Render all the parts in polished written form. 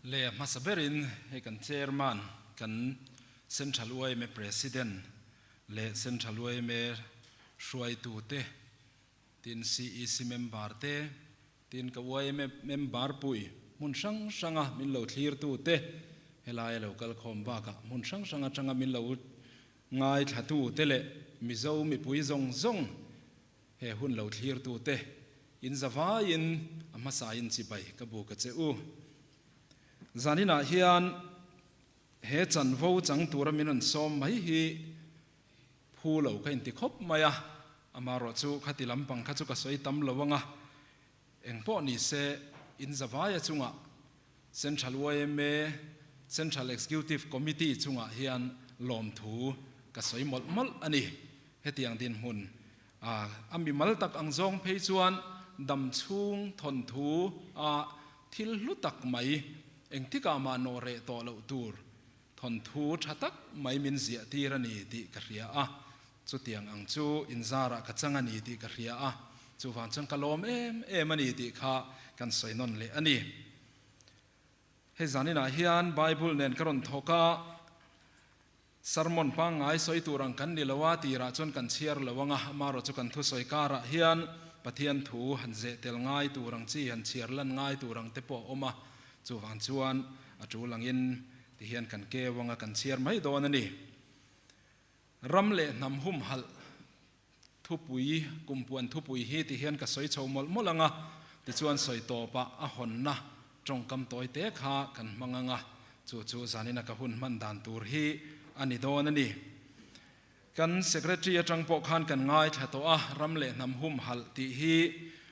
Le hmasa berin hei kan Chairman, kan Central yma President leh Central yma hruaitute, tin CEC member te, tin ka yma member pui hmun hrang hranga min lo thlirtute, helai a lo kal khawm bakah hmun hrang hrang atanga min lo ngaithlatute leh Mizo mipui zawng zawng He hun lo thlirtute in zavaiin a hmasain chibai ka bu ka che u. Zaninah hian he chanvo chang tura min rawn sawm mai hi phu lo ka inti khawp mai a, amaherawh chu khati lampang kha chu ka sawi tam lo ang a, engpawh ni se in zavaia chungah Central yma Central Executive Committee chungah hian lawmthu ka sawi mawlh mawlh a ni. Hetiang dinhmun a a mimal tak ang zawng phei chuan dam chhung thawnthu a thil hlu tak mai engtikah mah nawh reh tawh loh tur thawnthu tha tak mai min ziah tir a ni tih ka hria a, chutiang ang chu inzarah ka chang a ni tih ka hria a, chuvang chuan ka lawm em em a ni tih kha kan sawi nawn leh a ni. Hei zaninah hian Bible nen ka rawn thawk a. Sermon pangngai sawi tur ang kan ni lo a, tirah chuan kan chhiar lo ang a, amaherawh chu kan thusawi karah hian Pathian thu han zeh tel ngai tur ang chi, han chhiar lan ngai tur ang te pawh a awm a, chuvang chuan a tul angin ti hian kan keu ang a, kan chhiar mai dawn a ni. Ram leh hnam humhalh thupui, kumpuan thupui hi ti hian ka sawi chho mawlh mawlh ang a, tichuan sawi tawpah a hawnna tawngkam tawi te kha kan hmang ang a, chu chu zanina ka hun hman dan tur hi a ni dawn a ni. Kan Secretary atang pawh khan kan ngaithla tawh a, ram leh hnam humhalh tih hi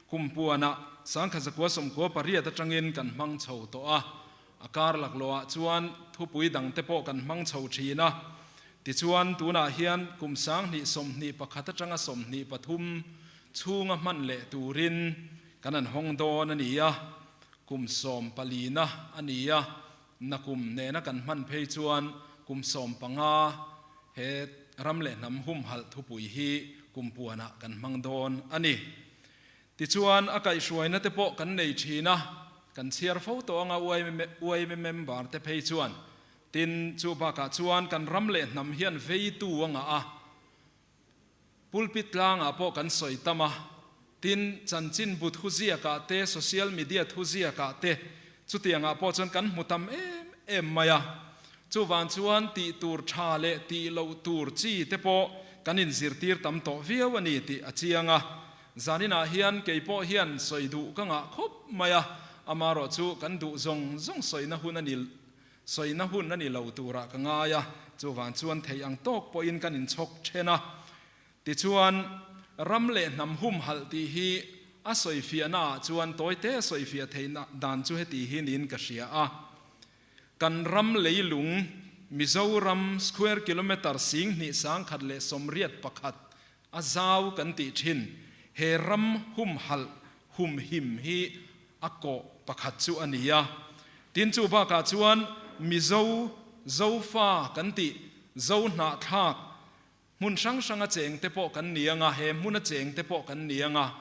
kumpuanah 1998 atangin kan hmang chho tawh a, A kar laklawhah chuan thupui dangte pawh kan hmang chho thin a. Tichuan, tunah hian kum 2021 atanga 23 chhunga hman leh turin kan an hawng dawn a ni a. Kum sawm palina a ni a, nakum nena kan hman phei chuan kum 15 he ram leh hnam humhalh thupui hi kum puanah kan hmang dawn a ni. Tichuan, a kaihhruaina te pawh kan nei thin a, kan chhiar fo tawh anga yma member te phei chuan. Tin, chu bakah chuan kan ram leh hnam hian veitu a ngah a, pulpit tlangah pawh kan sawi tam a, tin, chanchinbu thuziakah te, social media thuziakah te, chutiangah pawh chuan kan hmu tam em em mai a. Chuvang chuan tih tur tha leh tih loh tur chi te pawh kan inzirtir tam tawh viau a ni tih a chiang a. Zaninah hian kei pawh hian sawi duh ka ngah khawp mai a, amaherawh chu kan duh zawng zawng sawina hun a ni sawina hun a ni lo turah ka ngai a, chuvang chuan theih ang tawk pawhin kan inchhawk then a. Tichuan, ram leh hnam humhalh tih hi a sawifiahnaah chuan tawite a sawifiah theih dan chu heti hi niin ka hria a. Kan ram leilung Mizoram square kilometre 2181 A zau kan tih thin. He ram humhalh, humhim hi a kawh pakhat chu a ni a. Tin chu bakah chuan Mizo, Zofa kan tih, Zo hnahthlak, hmun hrang hranga cheng te pawh kan ni ang a, he hmuna cheng te pawh kan ni ang a.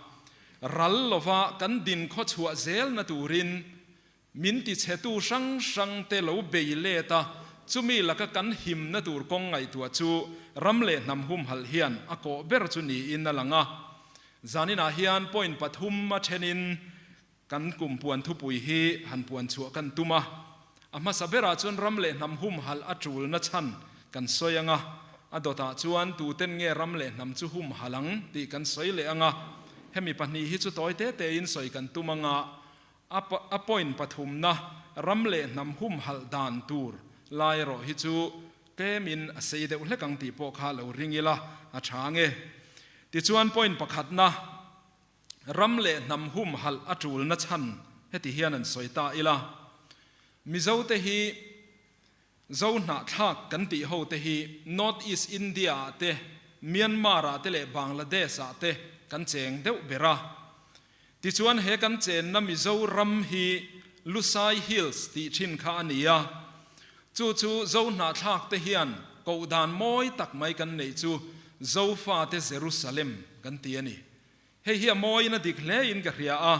Ral lova kan din khawchhuah zelna turin Min tichhetu hrang hrang te lo bei let a, chumi laka kan himna tur kawng ngaihtuah chu ram leh hnam humhalh hian a kawh ber chu niin a lang a. Zaninah hian point pathum a thenin kan kum puan thupui hi han puan chhuah kan tum a. A hmasa berah chuan ram leh hnam humhalh a tulna chhan kan sawi ang a, a dawtah chuan tuten nge ram leh hnam chu humhalh ang tih kan sawi leh ang a. Hemi pahnih hi chu tawi te tein sawi kan tum ang a, A point pathumna ram leh hnam humhalh dan tur lai erawh hi chu tlemin a sei deuh hlek ang tih pawh kha lo ring ila a tha nge. Tichuan point pakhatna ram leh hnam humhalh a tulna chhan heti hian an sawi ta ila. Mizote hi Zo hnahthlak kan tih ho te hi North East India ah te, Myanmar ah te leh Bangladesh ah te kan cheng deuh ber a. Tichuan he kan chenna Mizoram hi Lusai Hills tih thin kha a ni a. Chu chu Zo hnahthlak te hian kohdan mawi tak mai kan neih chu Zofa te Jerusalem kan ti a ni. Hei hi a mawiin a dik hle in ka hria a.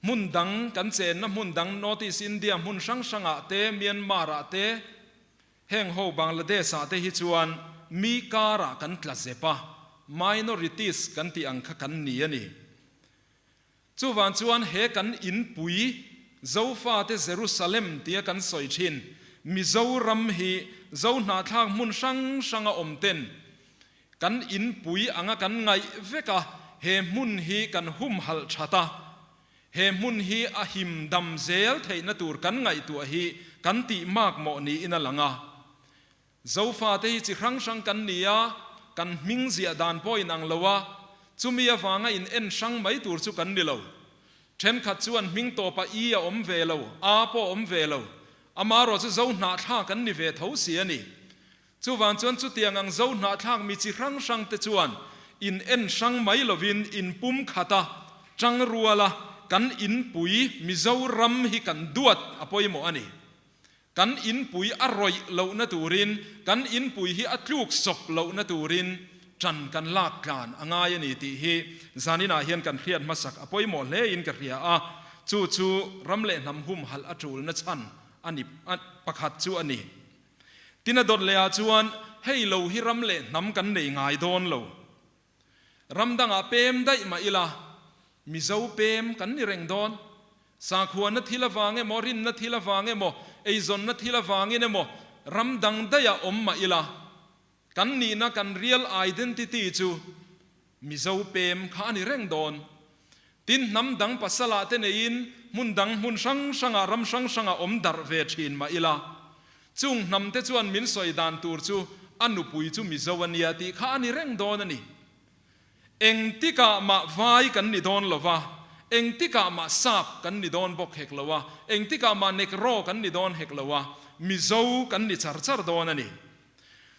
Hmun dang, kan chenna hmun dang North East India hmun hrang hrangah te, Myanmar ah te, heng ho Bangladesh ah te hi chuan mi karah kan tla zep a, minorities kan tih ang kha kan ni a ni. Chuvang chuan he kan inpui Zofate Jerusalem tia kan sawi thin Mizoram hi Zohnahthlak hmun hrang hranga awm ten kan inpui anga kan ngaih vek a, he hmun hi kan humhalh that a, he hmun hi a him dam zel theihna tur kan ngaihtuah hi kan tih makmawh niin a lang a. Zofate hi chi hrang hrang kan ni a, kan hming ziah dan pawh inang lo a, chumi avanga in en hrang mai tur chu kan ni lo. Thenkhat chuan hming tawpah i a awm ve lo, a pawh a awm ve lo, amarawh chu Zo hnahthlak kan ni ve tho si a ni. Chuvang chuan chutiang ang Zo hnahthlak mi chi hrang hrang te chuan in en hrang mai lovin in pum khat a, tang rual a, kan inpui Mizoram hi kan duat a pawimawh a ni. Kan inpui a rawih lohna turin, kan inpui hi a tluk sawp lohna turin ṭan kan lak tlan a ngai a ni tih hi zaninah hian kan hriat hmasak a pawimawh hlein ka hria a, chu chu ram leh hnam humhalh a ṭulna chhan a ni pakhat chu a ni. Tin a dawt lehah chuan hei lo hi ram leh hnam kan nei ngai dawn lo. Ram dangah pem daih mah ila, Mizo pem kan ni reng dawn. Sakhuana thil avang emaw, rinna thil avang emaw, eizawnna thil avangin emaw ram dang daihah awm mah ila, kan nihna kan real identity chu Mizo pem kha a ni reng dawn. Tin, hnam dang pasalah te neiin hmun dang hmun hrang hrangah ram hrang hrangah awm darh ve thin mah ila, chung hnam te chuan min sawi dan tur chu a nupui chu Mizo a nia tih kha a ni reng dawn a ni. Engtikah mah vai kan ni dawn lo va, engtikah mah sap kan ni dawn bawk hek lo a, engtikah mah Negro kan ni dawn hek lo a, Mizo kan ni char char dawn a ni.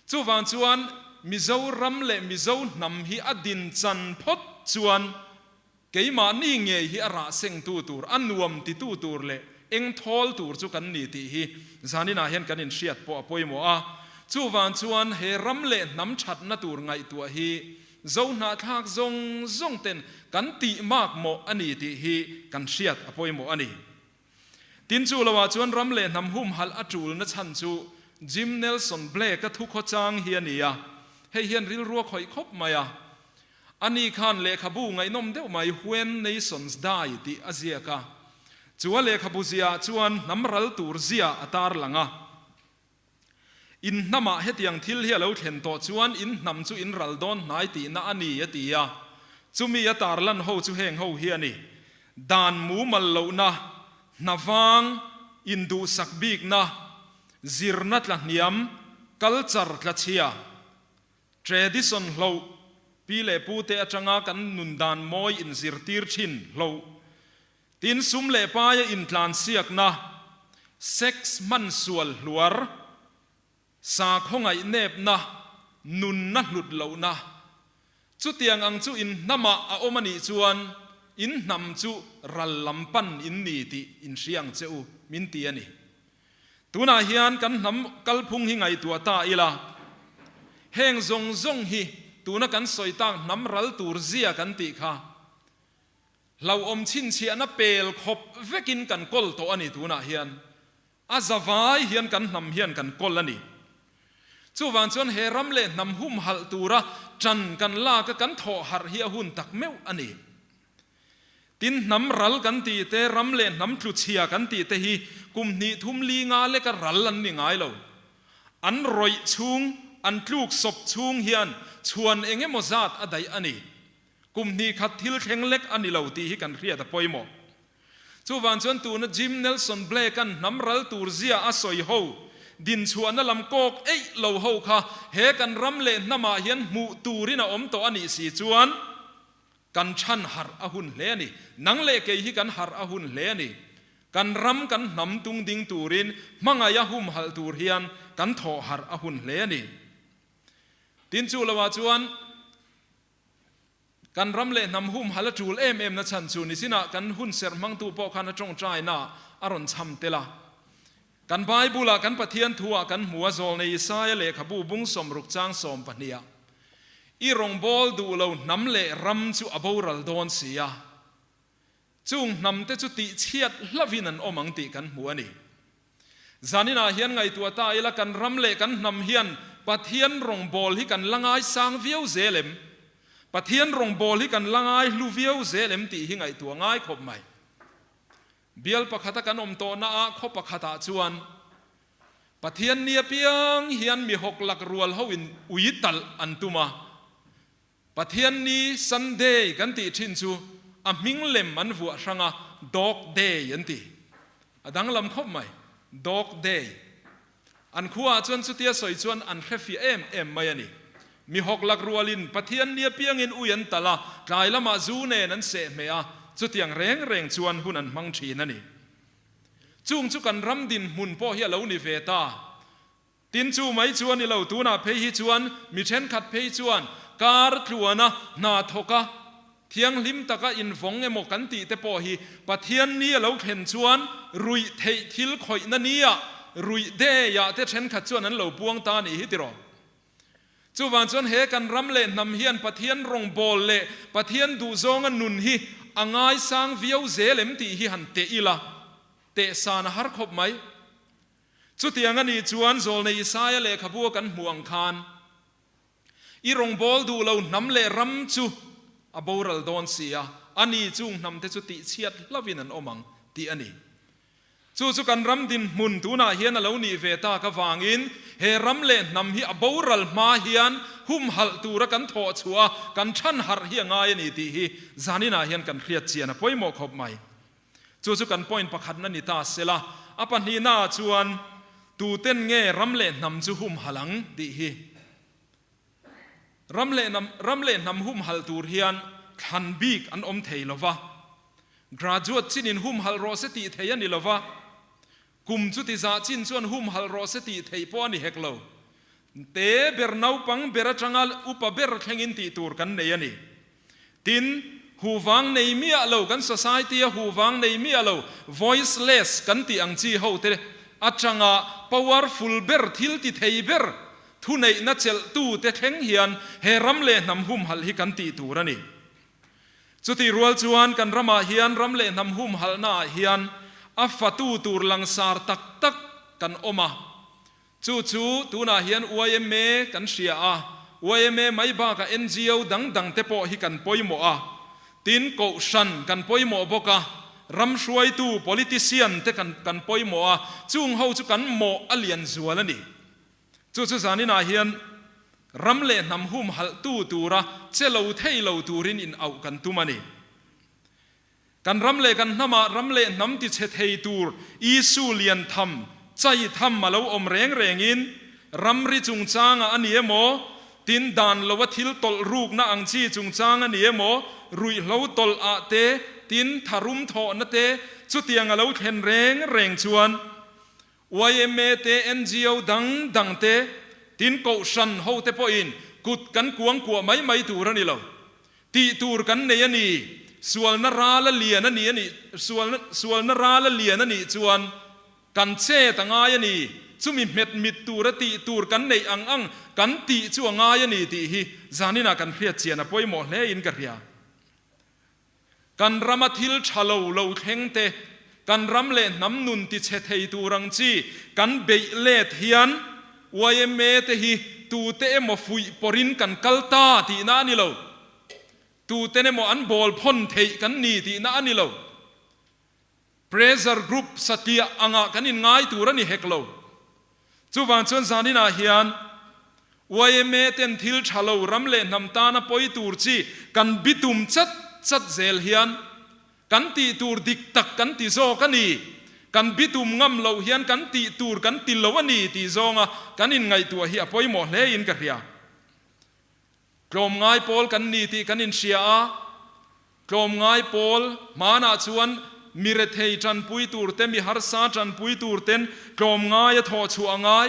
Chuvang chuan Mizoram leh Mizo hnam hi a din chan phawt chuan keimahni ngei hi a rah sengtu tur, a nuam titu tur leh eng thawl tur chu kan ni tih hi zaninah hian kan inhriat pawh a pawimawh a. Chuvang chuan he ram leh hnam thatna tur ngaihtuah hi Zohnahthlak zawng zawng ten kan tih makmawh a ni tih hi kan hriat a pawimawh a ni. Tin chu loah chuan ram leh hnam humhalh a tulna chhan chu Jim Nelson Blake-a thukhaw chang hi a ni a, hei hian rilru a khawih khawp mai a. Ani khan lehkhabu ngaihnawm deuh mai When Nations Die tih a ziak a, chu a lehkhabu ziaah chuan hnam ral tur zia a tarlang a. In hnamah hetiang thil hi a lo thlen tawh chuan in hnam chu in ral dawn hnai tihna a ni, a ti a. Chumi a tarlan ho chu heng ho hi a ni, Dan mumal lohna, hna vang, induhsak bikna, zirna tlahniam, culture tlachhia, tradition hloh, pi leh pute atanga kan nundan mawi inzirtir thin hloh, Tin, sum leh paia intlansiakna, sex hmansual hluar, sakhaw ngaihnepna, nunna hlut lohna, chutiang ang chu in hnamah a awm a nih chuan in hnam chu ral lam pan in ni tih in hria ang che u, min ti a ni. Tunah hian kan hnam kalphung hi ngaihtuah ta ila, heng zawng zawng hi tuna kan sawi tak hnam ral tur zia kan tih kha, Hlauhawm chhinchhiahna pel khawp vekin kan kawl tawh a ni tunah hian. A zavai hian kan hnam hian kan kawl a ni. Chuvang chuan he ram leh hnam humhalh tura ṭan kan lak a kan thawh harh hi a hun tak meuh a ni. Tin, hnam ral kan tih te, ram leh hnam tluchhia kan tih te hi kum hnih thum li nga leka ral an ni ngai lo. An rawih chhung, an tluk sawp chhung hian chhuan eng emaw zat a daih a ni. Kum hnih khat thil thleng lek a ni lo tih hi kan hriat a pawimawh. Chuvang chuan tuna Jim Nelson Blake-a'n hnam ral tur zia a sawi ho, dinchhuahna lam kawk eih lo ho kha he kan ram leh hnamah hian hmuh turin a awm tawh a nih si chuan kan chhan harh a hun hle a ni. Nang leh kei hi kan harh a hun hle a ni. Kan ram kan hnam tung ding turin hmangaih a humhalh tur hian kan thawh harh a hun hle a ni. Tin chu loah chuan Kan ram leh hnam humhalh a tul em em na chhan chu nichinah kan hun serh hmangtu pawh khan a tawngtaina a rawn chham tel a. Kan Bible-ah kan Pathian thu-ah kan hmu a, Zawlnei Isaia lehkhabu bung 60 chang 12 ah, I rawngbâwl duh lo hnam leh ram chu a boral dawn si a. Chung hnamte chu tihchhiat hlauhin an awm ang tih kan hmu a ni. Zaninah hian ngaihtuah ta ila kan ram leh kan hnam hian Pathian rawngbâwl hi kan la ngaisang viau zel em? Pathian rawngbâwl hi kan la ngaihlu viau zel em tih hi ngaihtuah ngai khawp mai. Bial pakhata kan awm tawhnaah khaw pakhatah chuan Pathian ni apiang hian mi hawk lak rual hoin ui talh an tum a. Pathian ni Sunday kan tih thin chu a hming lem an vuah hrang a, Dog Day an ti. A danglam khawp mai, Dog Day. An khuaah chuan chutia sawi chuan an hre fiah em em mai a ni. Mi hawk lak rualin Pathian ni apiangin ui an talh a, tlai lamah zu nen an seh hmeh a, chutiang reng reng chuan hun an hmang thin a ni. Chung chu kan ram dinhmun pawh hi a lo ni ve ta. Tin chu mai chu a ni lo, tunah phei hi chuan mi thenkhat phei chuan kar tluana hna thawka thianghlim taka invawng emaw kan tih te pawh hi Pathian ni a lo thlen chuan ruih theih thil khawihna nia ruih deiah te thenkhat chuan an lo puang ta a nih hi tiraw. Chuvang chuan he kan ram leh hnam hian Pathian rawngbâwl leh Pathian duhzawnga nun hi a ngaisang viau zel em tih hi han teh ila, tehsan a har khawp mai. Chutiang a nih chuan Zawlnei Isaia lehkhabu a kan hmuh ang khan, I rawngbâwl duh lo hnam leh ram chu a boral dawn si a, a ni chung hnamte chu tihchhiat hlauhin an awm ang tih a ni. Chu chu kan ram dinhmun tunah hian a lo nih ve tak avangin he ram leh hnam hi a boral hma hian humhalh tura kan thawh chhuah a, kan chhan harh hi a ngai a ni tih hi zaninah hian kan hriat chian a pawimawh khawp mai. Chu chu kan point pakhatna ni ta sela, a pahnihnaah chuan tuten nge ram leh hnam chu humhalh ang tih hi. Ram leh hnam ram leh hnam humhalh tur hian thlan bik an awm thei lo va, graduate chinin humhalh rawh se tih thei a ni lo va, kum chuti zah chin chuan humhalh rawh se tih theih pawh a ni hek lo. Te ber naupang ber atanga upa ber thlengin tih tur kan nei a ni. Tin, huvang nei miah lo, kan society a huvang nei miah lo, voiceless kan tih ang chi ho te atanga powerful ber, thil ti thei ber, thuneihna chelhtu te thleng hian he ram leh hnam humhalh hi kan tih tur a ni. Chutih rual chuan kan ramah hian ram leh hnam humhalhnaah hian a fatu tur langsar tak tak kan awm a. Chu chu tunah hian yma kan hria a, yma mai bakah ngo dang dang te pawh hi kan pawimawh a, tin kohhran kan pawimawh bawk a, ram hruaitu, politician, te kan kan pawimawh a, chung ho chu kan mawh a lian zual a ni. Chu chu zaninah hian ram leh hnam humhalhtu tura che lo thei lo turin in auh kan tum a ni. Kan ram leh kan hnamah ram leh hnam ti chhe thei tur Isu lian tham, chai tham a lo awm reng rengin, ramri chungchangah a ni emaw, tin dan loa thil tawlh rukna ang chi chungchang a ni emaw, ruihhlo tawlh ah te, tin tharum thawhna te, chutiang a lo thlen reng reng chuan yma te, ngo dang dang te, tin kohhran ho te pawhin kut kan kuangkuah mai mai tur a ni lo. Tih tur kan nei a ni. Sualna ral a lian a ni a nih, sualna, sualna ral a lian a nih chuan kan chet a ngai a ni. Chumi hmet mit tura tih tur kan neih ang ang kan tih chu a ngai a ni tih hi zaninah kan hriat chian a pawimawh hle in ka hria. Kan rama thil tha lo lo thleng te, kan ram leh hnam nun ti chhe thei tur ang chi kan beih let hian yma te hi tute emaw fuih pawrin kan kal ta tihna a ni lo. Tuten emaw an bawl phawn theih kan ni tihna a ni lo. Pressure group satliah angah kan inngai tur a ni hek lo. Chuvang chuan zaninah hian yma ten thil tha lo ram leh hnam tana pawi tur chi kan bitum chat chat zel hian kan tih tur dik tak kan ti zawk a ni, kan bitum ngam loh hian kan tih tur kan ti lo a ni tih zawnga kan inngaihtuah hi a pawimawh hle in ka hria. Tlawmngai pawl kan ni tih kan inhria a, tlawmngai pawl hmanah chuan mi rethei tanpui tur te, mi harsa tanpui tur ten tlawmngai a thawh chhuah a ngai.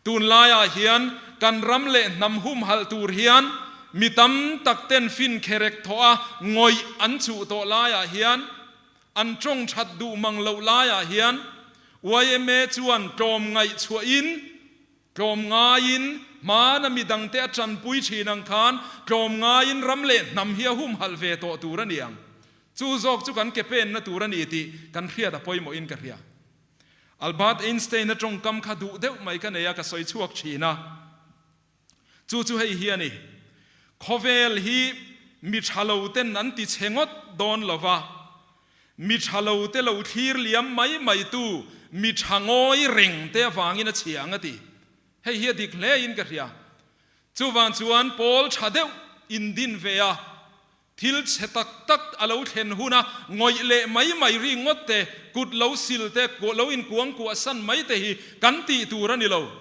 Tunlaiah hian kan ram leh hnam humhalh tur hian mi tam tak ten fin kherek thawh a ngawih an chuh tawh laiah hian, an tawng that duh mang loh laiah hian yma chuan tlawmngaih chhuahin, Tlawmngaiin hmana mi dangte a tanpui thin ang khan tlawmngaiin ram leh hnam hi a humhalh ve tawh tur a ni ang. Chu zawk chu kan ke penna tur a ni tih kan hriat a pawimawhin ka hria. Albert Einstein-a tawngkam kha duh deuh mai ka nei a, ka sawi chhuak thin a. Chu chu hei hi a ni, Khawvel hi mi tha lo ten an ti chhe ngawt dawn lo va, mi tha lo te lo thlir liam mai mai tu mi tha ngawi reng te avangin a chhia ang a ti. Hei hi a dik hle in ka hria. Chuvang chuan pawl tha deuh in din ve a, Thil chhe tak tak a lo thlen huna ngawih leh mai mai ri ngawt te, kut lo sil te, lo inkuang kuah san mai te hi kan tih tur a ni lo.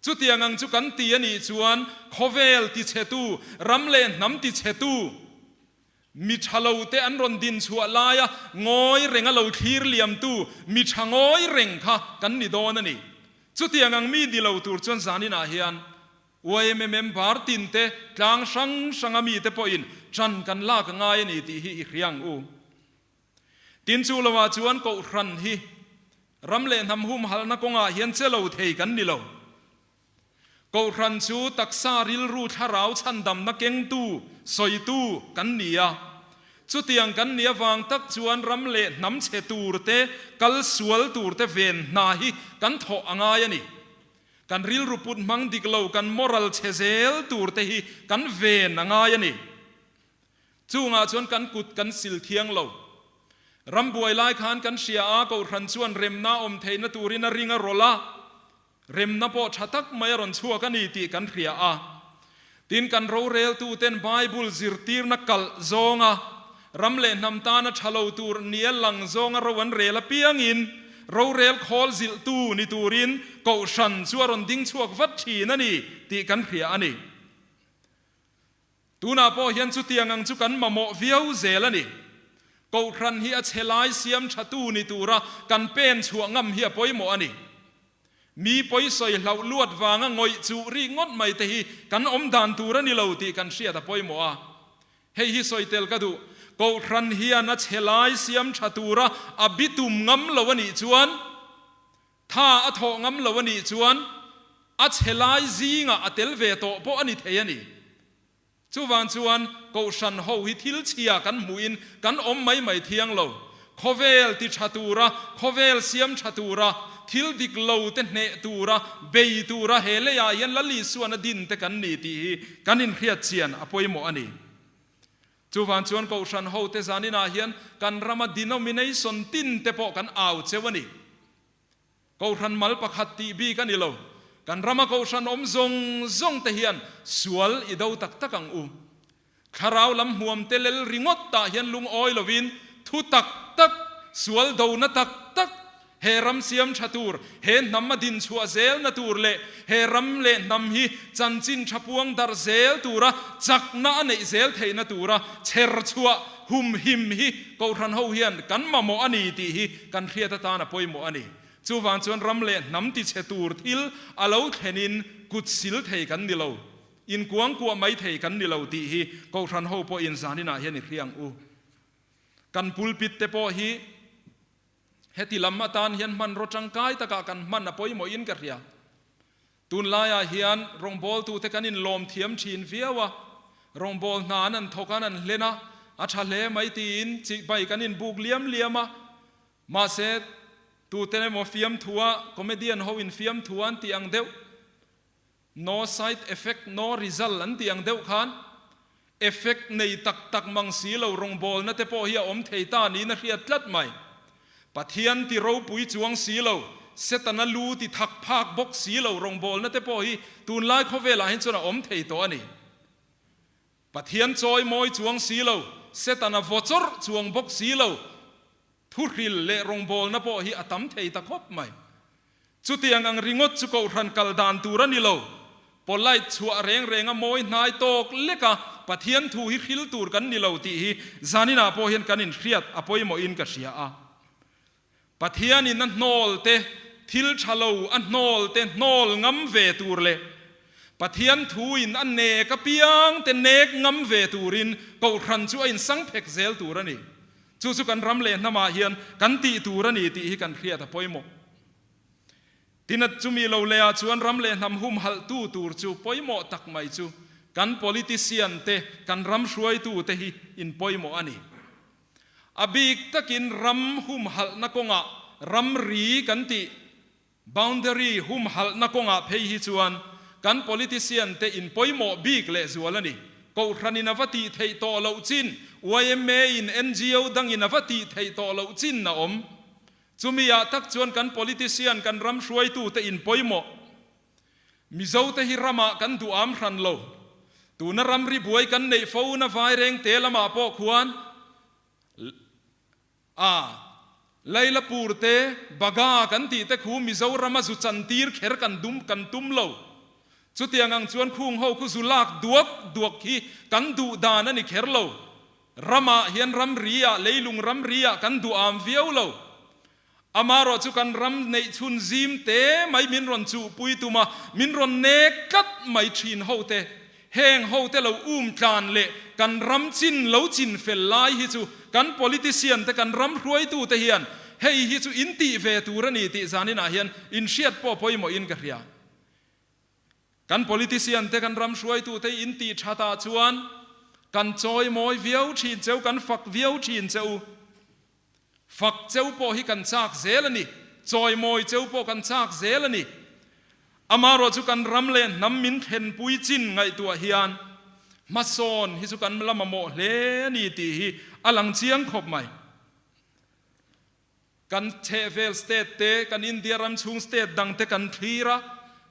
Chutiang ang chu kan ti a nih chuan khawvel tichhetu, ram leh hnam tichhetu, mi tha lo te an rawn din chhuah laia ngawi renga lo thlir liamtu mi tha ngawi reng kha kan ni dawn a ni. Chutiang ang mi ni lo tur chuan zaninah hian Yma member tin te, tlang hrang hranga mite pawhin ṭan kan lak a ngai a ni tih hi i hria ang u. Tin, chu lovah chuan Kohhran hi ram leh hnam humhalhna kawngah hian che lo thei kan ni lo. Kohhran chu taksa rilru thlarau chhandamna kengtu, sawitu kan ni a. Chutiang kan nih avang tak chuan ram leh hnam chhe tur te, kal sual tur te ven hna hi kan thawh a ngai a ni. Kan rilru put hmang dik lo, kan moral chhe zel tur te hi kan ven a ngai a ni. Chungah chuan kan kut kan sil thiang lo. Ram buai lai khan kan hria a, Kohhran chuan remna awm theihna turin a ring a rawlh a, remna pawh tha tak mai a rawn chhuak a ni tih kan hria a. Tin, kan roreltuten Bible zirtirna kalh zawnga ram leh hnam tana tha lo tur nia lang zawnga ro an rel apiangin rorel khawl zilhtu ni turin Kohhran chu a rawn ding chhuak vat thin a ni tih kan hria a ni. Tunah pawh hian chutiang ang chu kan mamawh viau zel a ni. Kohhran hi a chhe lai siam thatu ni tura kan pen chhuah ngam hi a pawimawh a ni. Mi pawisawi hlauh luat vanga ngawih chuh rik ngawt mai te hi kan awm dan tur a ni lo tih kan hriat a pawimawh a. Hei hi sawi tel ka duh. Kohhran hian a chhe lai siam tha tura a bitum ngam lo a nih chuan, tha a thawh ngam lo a nih chuan a chhe lai zingah a tel ve tawh pawh a ni thei a ni. Chuvang chuan Kohhran ho hi thil chhia kan hmuhin kan awm mai mai thiang lo. Khawvel ti tha tura, khawvel siam tha tura, thil dik lo te hneh tura, bei tura he leiah hian Lal Isuan a din te kan ni tih hi kan inhriat chian a pawimawh a ni. Chuvang chuan Kohhran ho te zaninah hian kan rama denomination tin te pawh kan au cheu a ni. Kohhran mal pakhat tih bik a ni lo. Kan rama kohhran awm zawng zawng te hian sual i do tak tak ang u. Thlarau lam hmuam te lel ringawt tah hian lungawi lovin thu tak tak, sual dona tak tak, he ram siam tha tur, he hnam a din chhuah zelna tur leh he ram leh hnam hi chanchin tha puang darh zel tura chakna a neih zel theihna tura chher chhuah humhim hi kohhran ho hian kan mamawh a ni tih hi kan hriat atan a pawimawh a ni. Chuvang chuan ram leh hnam tichhe tur thil a lo thlenin kut sil thei kan ni lo, inkuangkuah mai thei kan ni lo tih hi Kohhran ho pawhin zaninah hian i hria ang u. Kan pulpit te pawh hi heti lam atan hian hmanraw tangkai takah kan hman a pawimawhin ka hria. Tunlaiah hian rawngbawltute kan inlawm thiam thin viau a, rawngbâwl hna an an thawk a, an an hlen a, a tha hle mai tiin chibai kan inbuk liam liam a. Mahse, tute emaw fiamthua, comedian ho in fiamthua an tih ang deuh, no side effect, no result an tih ang deuh khan, effect nei tak tak mang si lo rawngbawlna te pawh hi a awm thei ta niin a hriat tlat mai. Pathian ti ropui chuang si lo, Setana lu ti thak phak bawk si lo rawngbawlna te pawh hi tunlai khawvelah hian chuan a awm thei tawh a ni. Pathian chawi mawi chuang si lo, Setana vaw chawrh chuang bawk si lo thuhril leh rawngbawlna pawh hi a tam thei ta khawp mai. Chutiang ang ringawt chu Kohhran kal dan tur a ni lo. Polite chhuah reng renga mawi hnai tawk leka Pathian thu hi hril tur kan ni lo tih hi zaninah pawh hian kan inhriat a pawimawhin ka hria a. Pathianin a hnawl te, thil tha lo a hnawl te hnawl ngam ve tur leh Pathian thuin a nek apiang te nek ngam ve turin Kohhran chu a insangphek zel tur a ni. Chu chu kan ram leh hnamah hian kan tih tur a ni tih hi kan hriat a pawimawh. Tin, chumi lo lehah chuan ram leh hnam humhalhtu tur chu pawimawh tak mai chu kan politician te, kan ram hruaitu te hi in pawimawh a ni. A bik takin ram humhalhna kawngah ramri kan tih, boundary, humhalhna kawngah phei hi chuan kan politician te in pawimawh bik lehzual a ni. Kohhranin a va tih theih tawh loh chin, yma in ngo dangin a va tih theih tawh loh chin a awm. Chumi ah tak chuan kan politician, kan ram hruaitute in pawimawh. Mizote hi ramah kan duham hran lo. Tuna ramri buai kan neih fo na vaireng te lamah pawh khuan a Lailapur te, Baga kan tih te khu Mizorama zu chantir kher kan dum kan tum lo. Chutiang ang chuan khung ho khu zu lak duak duak hi kan duh dan a ni kher lo. Ramah hian ramri ah, leilung ramri ah kan duham viau lo. Amarawh chu kan ram neih chhun zim te mai min rawn chuhpui tum a, min rawn nek tlat mai thin ho te, heng ho te lo um tlan leh kan ram chin lo chin fel lai hi chu kan politician te kan ram hruaitu te hian hei hi chu in tih ve tur a ni tih zaninah hian in hriat pawh pawimawh in ka hria. Kan politician te kan ram hruaitu te in tih that ah chuan kan chawi mawi viau thin cheu, kan fak viau thin che u. Fak cheu pawh hi kan chak zel a ni, chawi mawi cheu pawh kan chak zel a ni. Amarawh chu kan ram leh hnam min thlenpui chin ngaihtuah hian hmasawn hi chu kan la mamawh hle a ni tih hi a lang chiang khawp mai. Kan chhehvel state te, kan India ram chhung state dang te kan thlir a,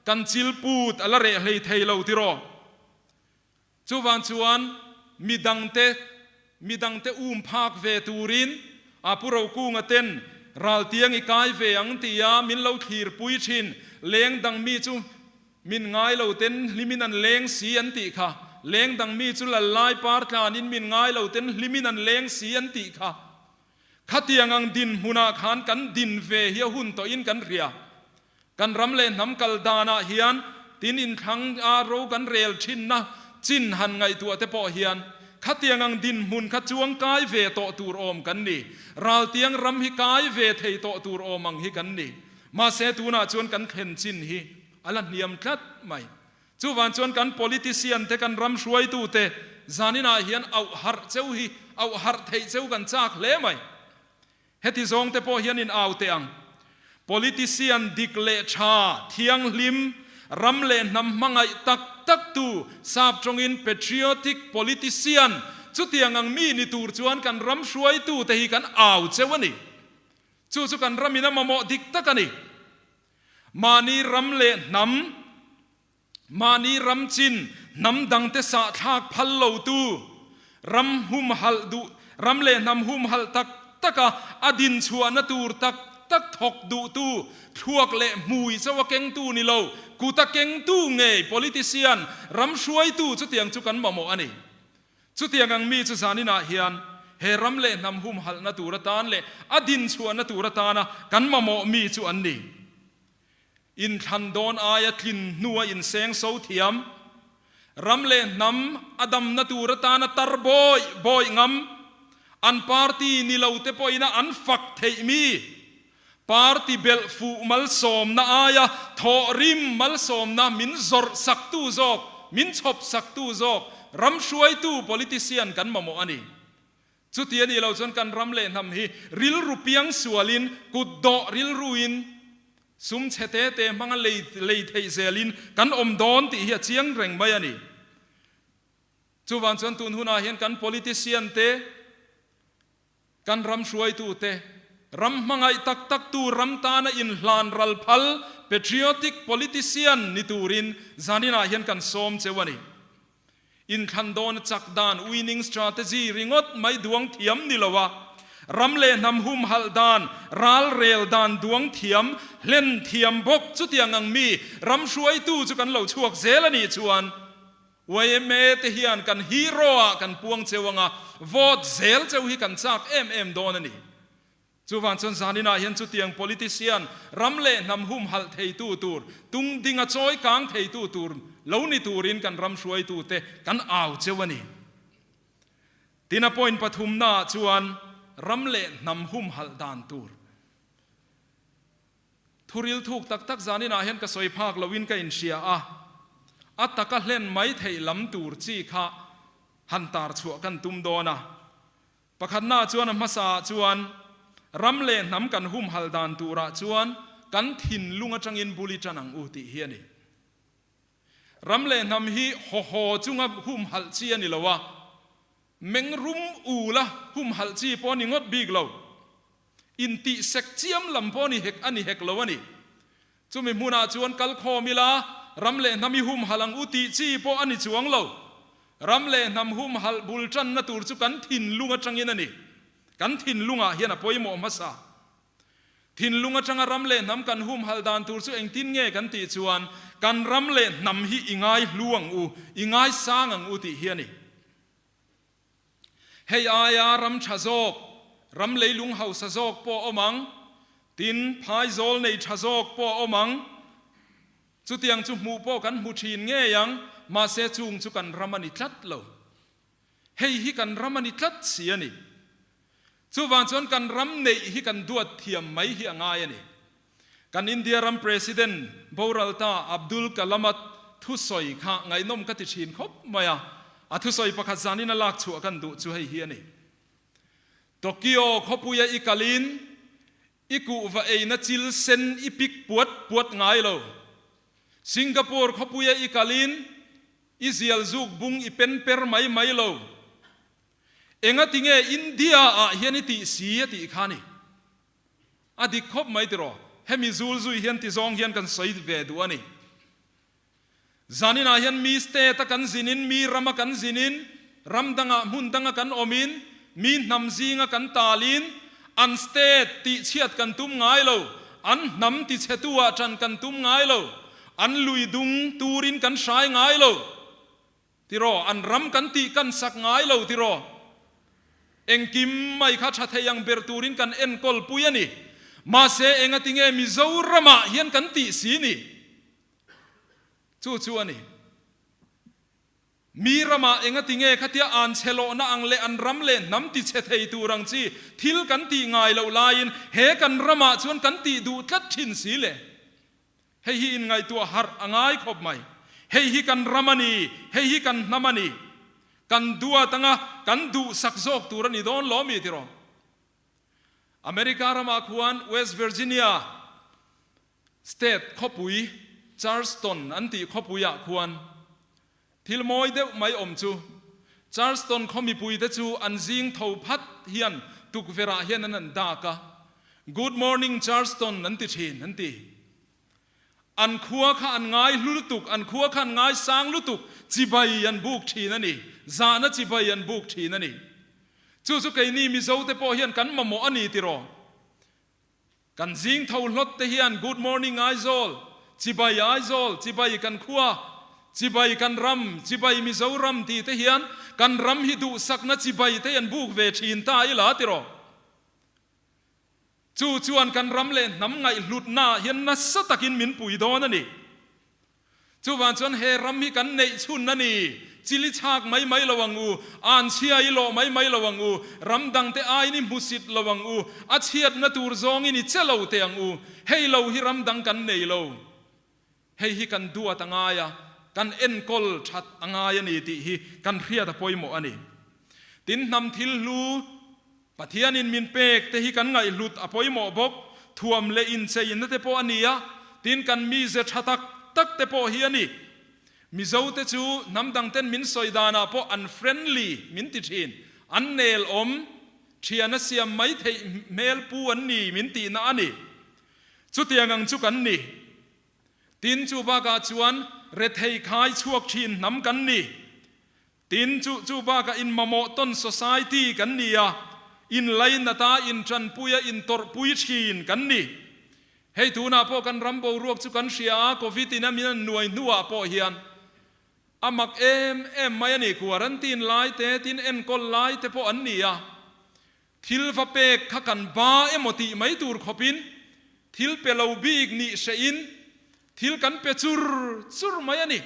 kan chil put a la reh hlei thei lo tiraw? Chuvang chuan midang te, midang te um phak ve turin a Pu Rokunga ten raltiang i kai ve ang tia min lo thlir pui thin. Leng dang mi chu min ngai lo ten hlimin an leng si an tih kha. Leng dang mi chu lal lai par tlanin min ngai lo ten hlimin an leng si an tih kha. Khatiang ang dinhmunah khan kan din ve hi a hun tawhin kan hria. Kan ram leh hnam kal danah hian tin inthlang a ro kan rel thinna chin han ngaihtuah te pawh hian khatiang ang dinhmun kha chuang kai ve tawh tur awm kan ni. Raltiang ram hi kai ve thei tawh tur awm ang hi kan ni. Mahse tunah chuan kan thlen chin hi a la hniam tlat mai. Chuvan chuan kan politician te kan ram hruaitu te zaninah hian auh harh cheu hi auh harh theih cheu kan chak hle mai. Heti zawng te pawh hian in au teh ang. Politician dik leh tha, thianghlim, ram leh hnam hmangaih tak tak tu, sap tawngin patriotic politician, chutiang ang mi ni tur chuan kan ram hruaitu te hi kan au cheu a ni. Chu chu kan ramin a mamawh dik tak a ni. Mahni ram leh hnam, mahni ram chin hnam dangte sahthlak phal lotu, ram humhalh duh, ram leh hnam humhalh tak taka a dinchhuahna tur tak tak thawk duhtu, thluak leh hmui chauha kengtu ni lo, kuta kengtu ngei politician, ram hruaitu chutiang chu kan mamawh a ni. Chutiang ang mi chu zaninah hian he ram leh hnam humhalhna tur atan leh a dinchhuahna tur atana kan mamawh mi chu an ni. Inthlan dawn aia tlin hnua inseng so thiam, ram leh hnam a damna tur atana tar bawih bawih ngam, an party ni lo te pawhina an fak theih mi, party belh fuh malsawmna aia thawhrim malsawmna min zawrh saktu zawk, min chhawp saktu zawk ram hruaitu politician kan mamawh a ni. Chuti a nih loh chuan kan ram leh hnam hi rilru piang sualin, kut dawh rilruin, sum chhe te te hmanga lei lei theih zelin kan awm dawn tih hi a chiang reng mai a ni. Chuvang chuan tun hunah hian kan politician te, Kan ram hruaitute, ram hmangaih tak taktu, ram tana inhlan ral phal, patriotic politician, ni turin zaninah hian kan sawm cheu a ni. Inthlan dawn chak dan, winning strategy, ringawt mai duang thiam ni lo a, ram leh hnam humhalh dan, ral rel dan duang thiam, hlen thiam bawk chutiang ang mi ram hruaitu chu kan lo chhuak zel a nih chuan, Yma te hian kan hero ah kan puang cheu anga vote zel cheu hi kan chak em em dawn a ni. Chuvang chuan zaninah hian chutiang politician ram leh hnam humhalh theitu tur, tung dinga chawi kang theitu tur lo ni turin kan ram hruaitu te kan au cheu a ni. Tin a point pathumnaah chuan ram leh hnam humhalh dan tur. Thuril thuk tak tak zaninah hian ka sawi phak loin ka inhria a, a taka hlen mai theih lam tur chi kha han tar chhuah kan tum dawn a. Pakhatna chuan a hmasa ah chuan ram leh hnam kan humhalh dan turah chuan kan thinlung atangin bul i tan ang u tih hi a ni. Ram leh hnam hi haw haw chunga humhalh chi a ni lo a, meng rum ul a humhalh chi pawh a ni ngawt bik lo. Intihsek chiam lam pawh a ni hek a ni hek lo a ni. Chumi hmunah chuan kal khawm ila, ram leh hnam i humhalh ang u tih chi pawh a ni chuang lo. Ram leh hnam humhalh bul tanna tur chu kan thinlung atangin a ni. Kan thinlungah hian a pawimawh hmasa. Thinlung atanga ram leh hnam kan humhalh dan tur chu engtin nge kan tih chuan kan ram leh hnam hi i ngai hlu ang u, i ngai sang ang u tih hi a ni. Hei aia ram tha zawk, ram leilung hausa zawk pawh a awm ang, tin, phaizawl nei tha zawk pawh a awm ang. Chutiang chu hmuh pawh kan hmu thin ngei ang, mahse chung chu kan ram a ni tlat lo. Hei hi kan ram a ni tlat si a ni. Chuvang chuan kan ram neih hi kan duat thiam mai hi a ngai a ni. Kan India ram President boralta Abdul Kalam-a thusawi kha ngaihnawm ka ti thin khawp mai a, a thusawi pakhat zanin a lak chhuah kan duh chu hei hi a ni. Tokyo khawpuia i kalin i kuhva eina chil sen i pik puat puat ngai lo. Singapore khawpuia i kalin i zial zuk bung i pen per mai mai lo. Engati nge India ah hian i tih si a tih kha ni. A dik khawp mai tiraw? Hemi zul zui hian ti zawng hian kan sawi ve duh a ni. Zaninah hian mi state a kan zinin, mi rama kan zinin, ram dangah hmun danga kan awmin, mi hnam zinga kan talin, an state tihchhiat kan tum ngai lo, an hnam tichhetu ah ṭan kan tum ngai lo, an lui dung turin kan hrai ngai lo. Tiraw, an ram kan tih kan sak ngai lo tiraw? Engkim mai kha tha thei ang ber turin kan enkawl pui a ni. Mahse, engati nge Mizoramah hian kan tih si ni? Chu chu a ni. Mi ramah engati nge khatia an chhe lawhna ang leh an ram leh hnam ti chhe thei tur ang chi thil kan tih ngai loh laiin he kan ramah chuan kan tih duh tlat thin si le? Hei hi inngaihtuah harh a ngai khawp mai. Hei hi kan ram a ni, hei hi kan hnam a ni. Kan duat anga kan duhsak zawk tur a ni dawn lo mi tiraw? America ramah khuan West Virginia State khawpui Charleston an tih khawpuiah khuan thil mawi deuh mai awm chu Charleston khaw mipuite chu an zing tho phat hian tukverhah hian an an dak a, Good morning Charleston an ti thin an ti. An khua kha an ngai hlu lutuk, an khua kha an ngai sang lutuk, chibai an buk thin a ni, zahna chibai an buk thin a ni. Chu chu keini Mizote pawh hian kan mamawh a ni tiraw? Kan zing tho hlawt te hian Good morning Aizawl, Chibai Aizawl, Chibai kan khua, Chibai kan ram, Chibai Mizoram tih te hian kan ram hi duhsakna chibai te an buk ve thin ta ila tiraw? Chu chuan kan ram leh hnam ngaihhlutnaah hian nasa takin min pui dawn a ni. Chuvang chuan he ram hi kan neih chhun a ni. Chili chhak mai mai lo ang u, an chhia i lawh mai mai lo ang u, ram dangte aiin i hmusit lo ang u, a chhiatna tur zawngin i che lo teh ang u. Hei lo hi ram dang kan nei lo. Hei hi kan duat a ngai a, kan enkawl that a ngai a ni tih hi kan hriat a pawimawh a ni. Tin, hnam thil hlu Pathianin min pek te hi kan ngaihhlut a pawimawh bawk. Thuam leh incheinna te pawh a ni a, tin kan mize tha tak tak te pawh hi a ni. Mizo te chu hnam dang ten min sawi danah pawh an friendly min ti thin, an nel awm, thian a siam mai theih hmel pu an ni min tihna a ni. Chutiang ang chu kan ni. Tin chu bakah chuan rethei khai chhuak thin hnam kan ni. Tin, chu chu bakah inmamawh tawn society kan ni a, inlainata, intanpuia, intawrhpui thin kan ni. Hei tunah pawh kan ram boruak chu kan hria a, Covid in a min an nuai hnuah pawh hian a mak em em mai a ni. Quarantine lai te, tin enkawl lai te pawh an ni a, thil va pek kha kan ba emaw tih mai tur khawpin thil pe lo bik nih hrehin thil kan pe chur chur mai a ni.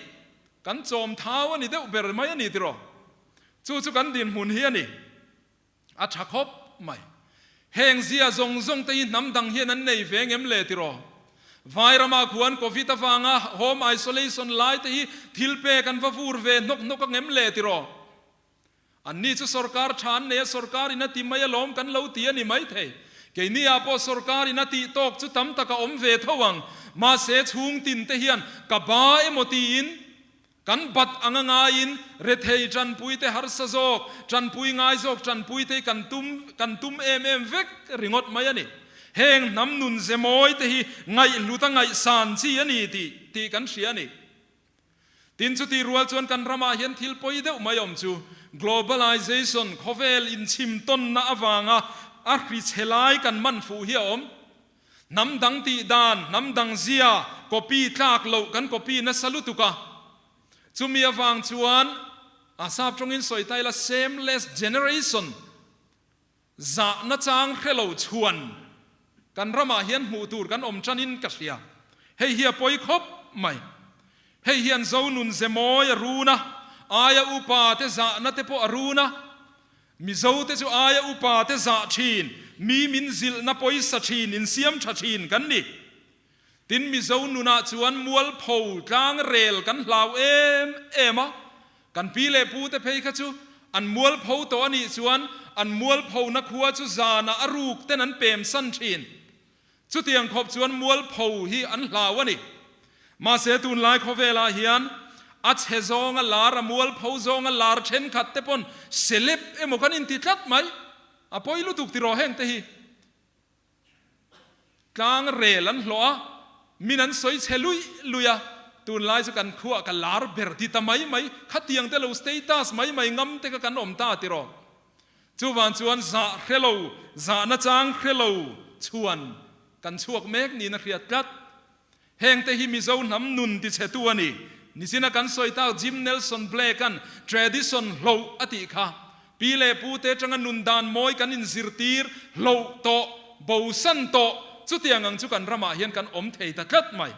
Kan chawm thau a ni deuh ber mai a ni tiraw? Chu chu kan dinhmun hi a ni. A tha khawp mai. Heng zia zawng zawng te hi hnam dang hian an nei ve ngem le tiraw? Vai rama khuan Covid avanga home isolation lai te hi thil pek an va vur ve hnawk hnawk a ngem le tiraw? Anni chu sorkar tha an nei a, sorkar in a ti mai alawm kan lo ti a ni maithei. Keini ah pawh sorkar in a tih tawk chu tam tak a awm ve tho ang. Mahse chhung tin te hian ka ba emaw tiin kan bat ang a ngaiin rethei tanpui te harsa zawk, tanpui ngai zawk tanpui te hi kan tum kan tum em em vek ringawt mai a ni. Heng hnam nun ze mawi te hi ngaihhlut a ngaihsan chi a ni tih tih kan hria a ni. Tin chutih rual chuan kan ramah hian thil pawi deuh mai awm chu globalization, khawvel inchhim tawnna avanga a hri chhe lai kan man fuh hi a awm. Hnam dang tih dan, hnam dang zia, copy tlak loh kan copy nasa lutuk a. Chumi avang chuan a sap tawngin sawi ta ila shameless generation, Zahna chang hre lo chhuan kan ramah hian hmuh tur kan awm tanin ka hria. Hei hi a pawi khawp mai. Hei hian Zonun ze mawi a run a, aia upa te zahna te pawh a run a. Mizo te chu aia upa te zah thin, mi min zilhna pawisa thin, insiam tha thin kan ni. Tin, Mizo nunah chuan mualpho tlang rel kan hlau em em a, kan pi leh pu te phei kha chu an mualpho tawh a nih chuan an mualphona khua chu zanah a ruk ten an pem san thin. Chutiang khawp chuan mualpho hi an hlau a ni. Mahse tunlai khawvelah hian a chhe zawnga lar, a mualpho zawnga lar thenkhat te pawn celeb emaw kan inti tlat mai. A pawi lutuk tiraw heng te hi. Tlang rel an hlawh a, min an sawi chhe luih luih a, tunlai chu kan khuah ka lar ber ti ta mai mai, khatiang te lo status mai mai ngam te kha kan awm ta tiraw. Chuvang chuan zah hre lo, zahna chang hre lo chhuan kan chhuak mek niin a hriat tlat. Heng te hi Mizo hnam nun ti chhetu a ni. Nichina kan sawi tak Jim Nelson Black-a'n tradition hloh a tih kha. Pi leh pu te atanga nun dan mawi kan inzirtir hloh tawh, bosan tawh, chutiang ang chu kan ramah hian kan awm thei ta tlat mai.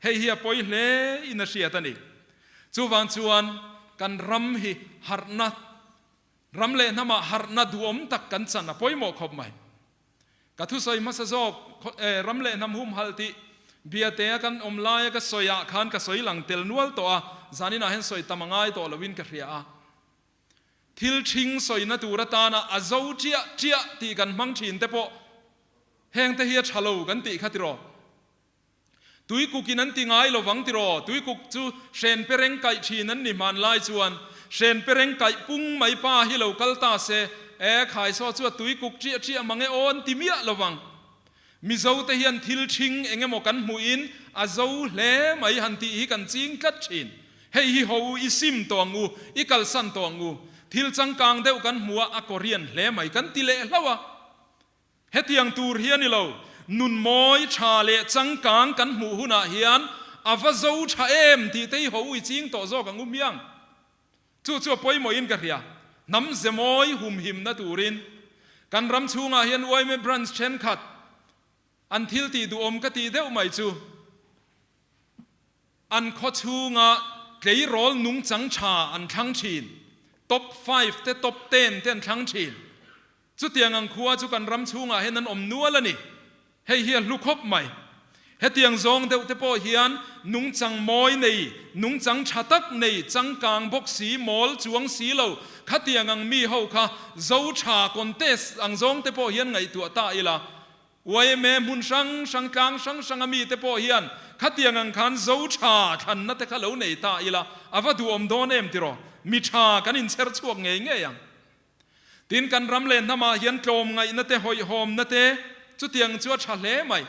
Hei hi a pawi hle in a hriat a ni. Chuvang chuan kan ram hi harhna, ram leh hnamah harhna duhawm tak kan chan a pawimawh khawp mai. Ka thusawi hmasa zawk ram leh hnam humhalh tih biate a kan awm laia ka sawi ah khan ka sawi lang tel nual tawh a, zaninah hian sawi tam a ngai tawh loin ka hria a. Thil ṭhing sawina tur atana a zo ṭiah ṭiah tih kan hmang ṭhin te pawh heng te hi a ṭha lo kan tih kha tiraw? Tuikukin an ti ngai lovang tiraw? Tuikuk chu hren pereng kaih thin an ni hmanlai chuan hren pereng kaih pung mai pa hi lo kal ta se, e khaisaw chu a tuikuk ṭiah ṭiah mang e aw an ti miah lovang. Mizo te hian thil ṭhing eng emaw kan hmuhin a zo hle mai han tih hi kan ching tlat ṭhin. Hei hi ho u i sim tawh ang u, i kalsan tawh ang u. Thil changkang deuh kan hmu a, a Korean hle mai kan ti leh hlauh a. Hetiang tur hi a ni lo. Nun mawi tha leh changkang kan hmuh hunah hian a va zo tha em tih te hi ho ui ching tawh zawk ang u hmiang. Chu chu a pawimawhin ka hria. Hnam ze mawi humhimna turin kan ram chhungah hian yma branch thenkhat an thil tih duhawm ka tih deuh mai chu an khaw chhunga tleirawl nungchang tha an thlang thin. Top five te top ten te an thlang thin. Chutiang ang khua chu kan ram chhungah hian an awm nual a ni. Hei hi a hlu khawp mai. Hetiang zawng deuh te pawh hian nungchang mawi nei, nungchang tha tak nei, changkang bawk si, mawl chuang si lo, khatiang ang mi ho kha zo tha contest ang zawng te pawh hian ngaihtuah ta ila. Yma hmun hrang hrang, tlang hrang hranga mi te pawh hian khatiang ang khan zo tha thlanna te kha lo nei ta ila, a va duhawm dawn em tiraw? Mi tha kan inchher chhuak ngei ngei ang. Tin, kan ram leh hnamah hian tlawmngaihna te, hawihhawmna te chutiang chu a tha hle mai.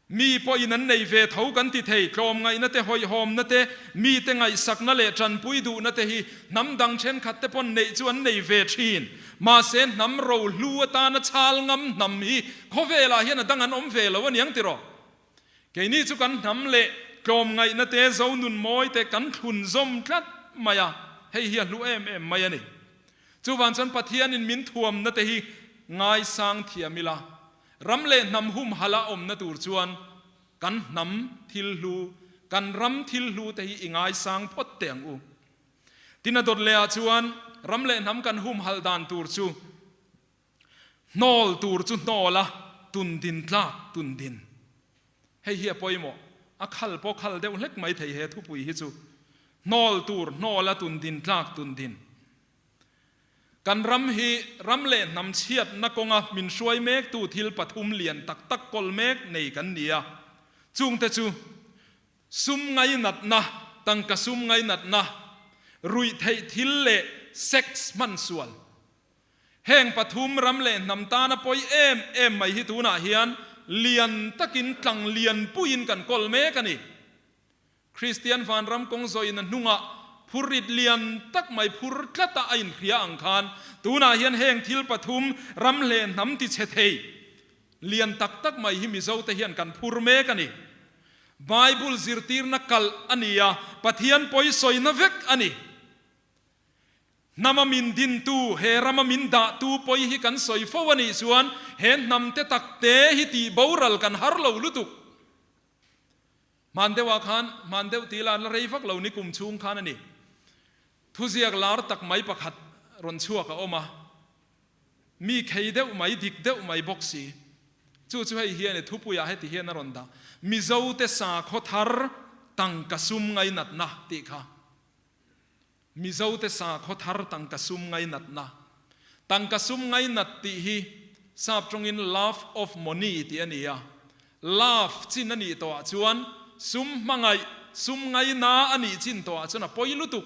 Mi pawhin an nei ve tho kan ti thei, tlawmngaihna te, hawihhawmna te, mite ngaihsakna leh tanpui duhna te hi hnam dang thenkhat te pawn neih chu an nei ve thin. Mahse, hnam rohlu atana chhal ngam hnam hi khawvelah hian a dang an awm ve lo aniang tiraw? Keini chu kan hnam leh tlawmngaihna te, zonun mawi te kan thlun zawm tlat mai a, hei hi a hlu em em mai a ni. Chuvang chuan Pathianin min thuamna te hi ngaisang thiam ila, ram leh hnam humhalh a awmna tur chuan kan hnam thil hlu, kan ram thil hlu te hi i ngaisang phawt teh ang u. Tin a dawt leh ah chuan ram leh hnam kan humhalh dan tur chu, Hnawl tur chu hnawl a, tun din tlak tun din. Hei hi a pawimawh, a khal pawh khal deuh hlek mai thei he thupui hi chu. Hnawl tur hnawl a, tun din tlak tun din. Kan ram hi ram leh hnam chhiatna kawnga min hruai mektu thil pathum lian tak tak kawl mek nei kan ni a. Chungte chu, sum ngainatna, tangka sum ngainatna, ruihtheih thil leh sex hman sual. Heng pathum ram leh hnam tana pawi em em mai hi tunah hian lian takin tlang lianpuiin kan kawl mek a ni. Kristian vanram kawng zawhin a hnungah phurrit lian tak mai phur tlata a inhria ang khan tunah hian heng thil pathum ram leh hnam ti chhe thei lian tak tak mai hi Mizote hian kan phur mek a ni. Bible zirtirna kalh a ni a, Pathian pawisawina vek a ni. Hnama min dintu, he rama min dahtu pawi hi kan sawi fo a nih chuan he hnam te tak te hi tih boral kan har lo lutuk. Hman deuhah khan, hman deuh tih la la rei vak lo ni kum chhung khan a ni. Thuziak lar tak mai pakhat rawn chhuak a awm a, mi khei deuh mai, dik deuh mai bawk si. Chu chu hei hian i thupuiah heti hian a rawn dah, Mizote sakhaw thar tangka sum ngainatna tih kha. Mizote sakhaw thar tangka sum ngainatna. Tangka sum ngainat tih hi sap tawngin love of money tih a ni a. Love chin a nih tawhah chuan sum hmangaih, sum ngaina a nih chin tawhah chuan a pawi lutuk.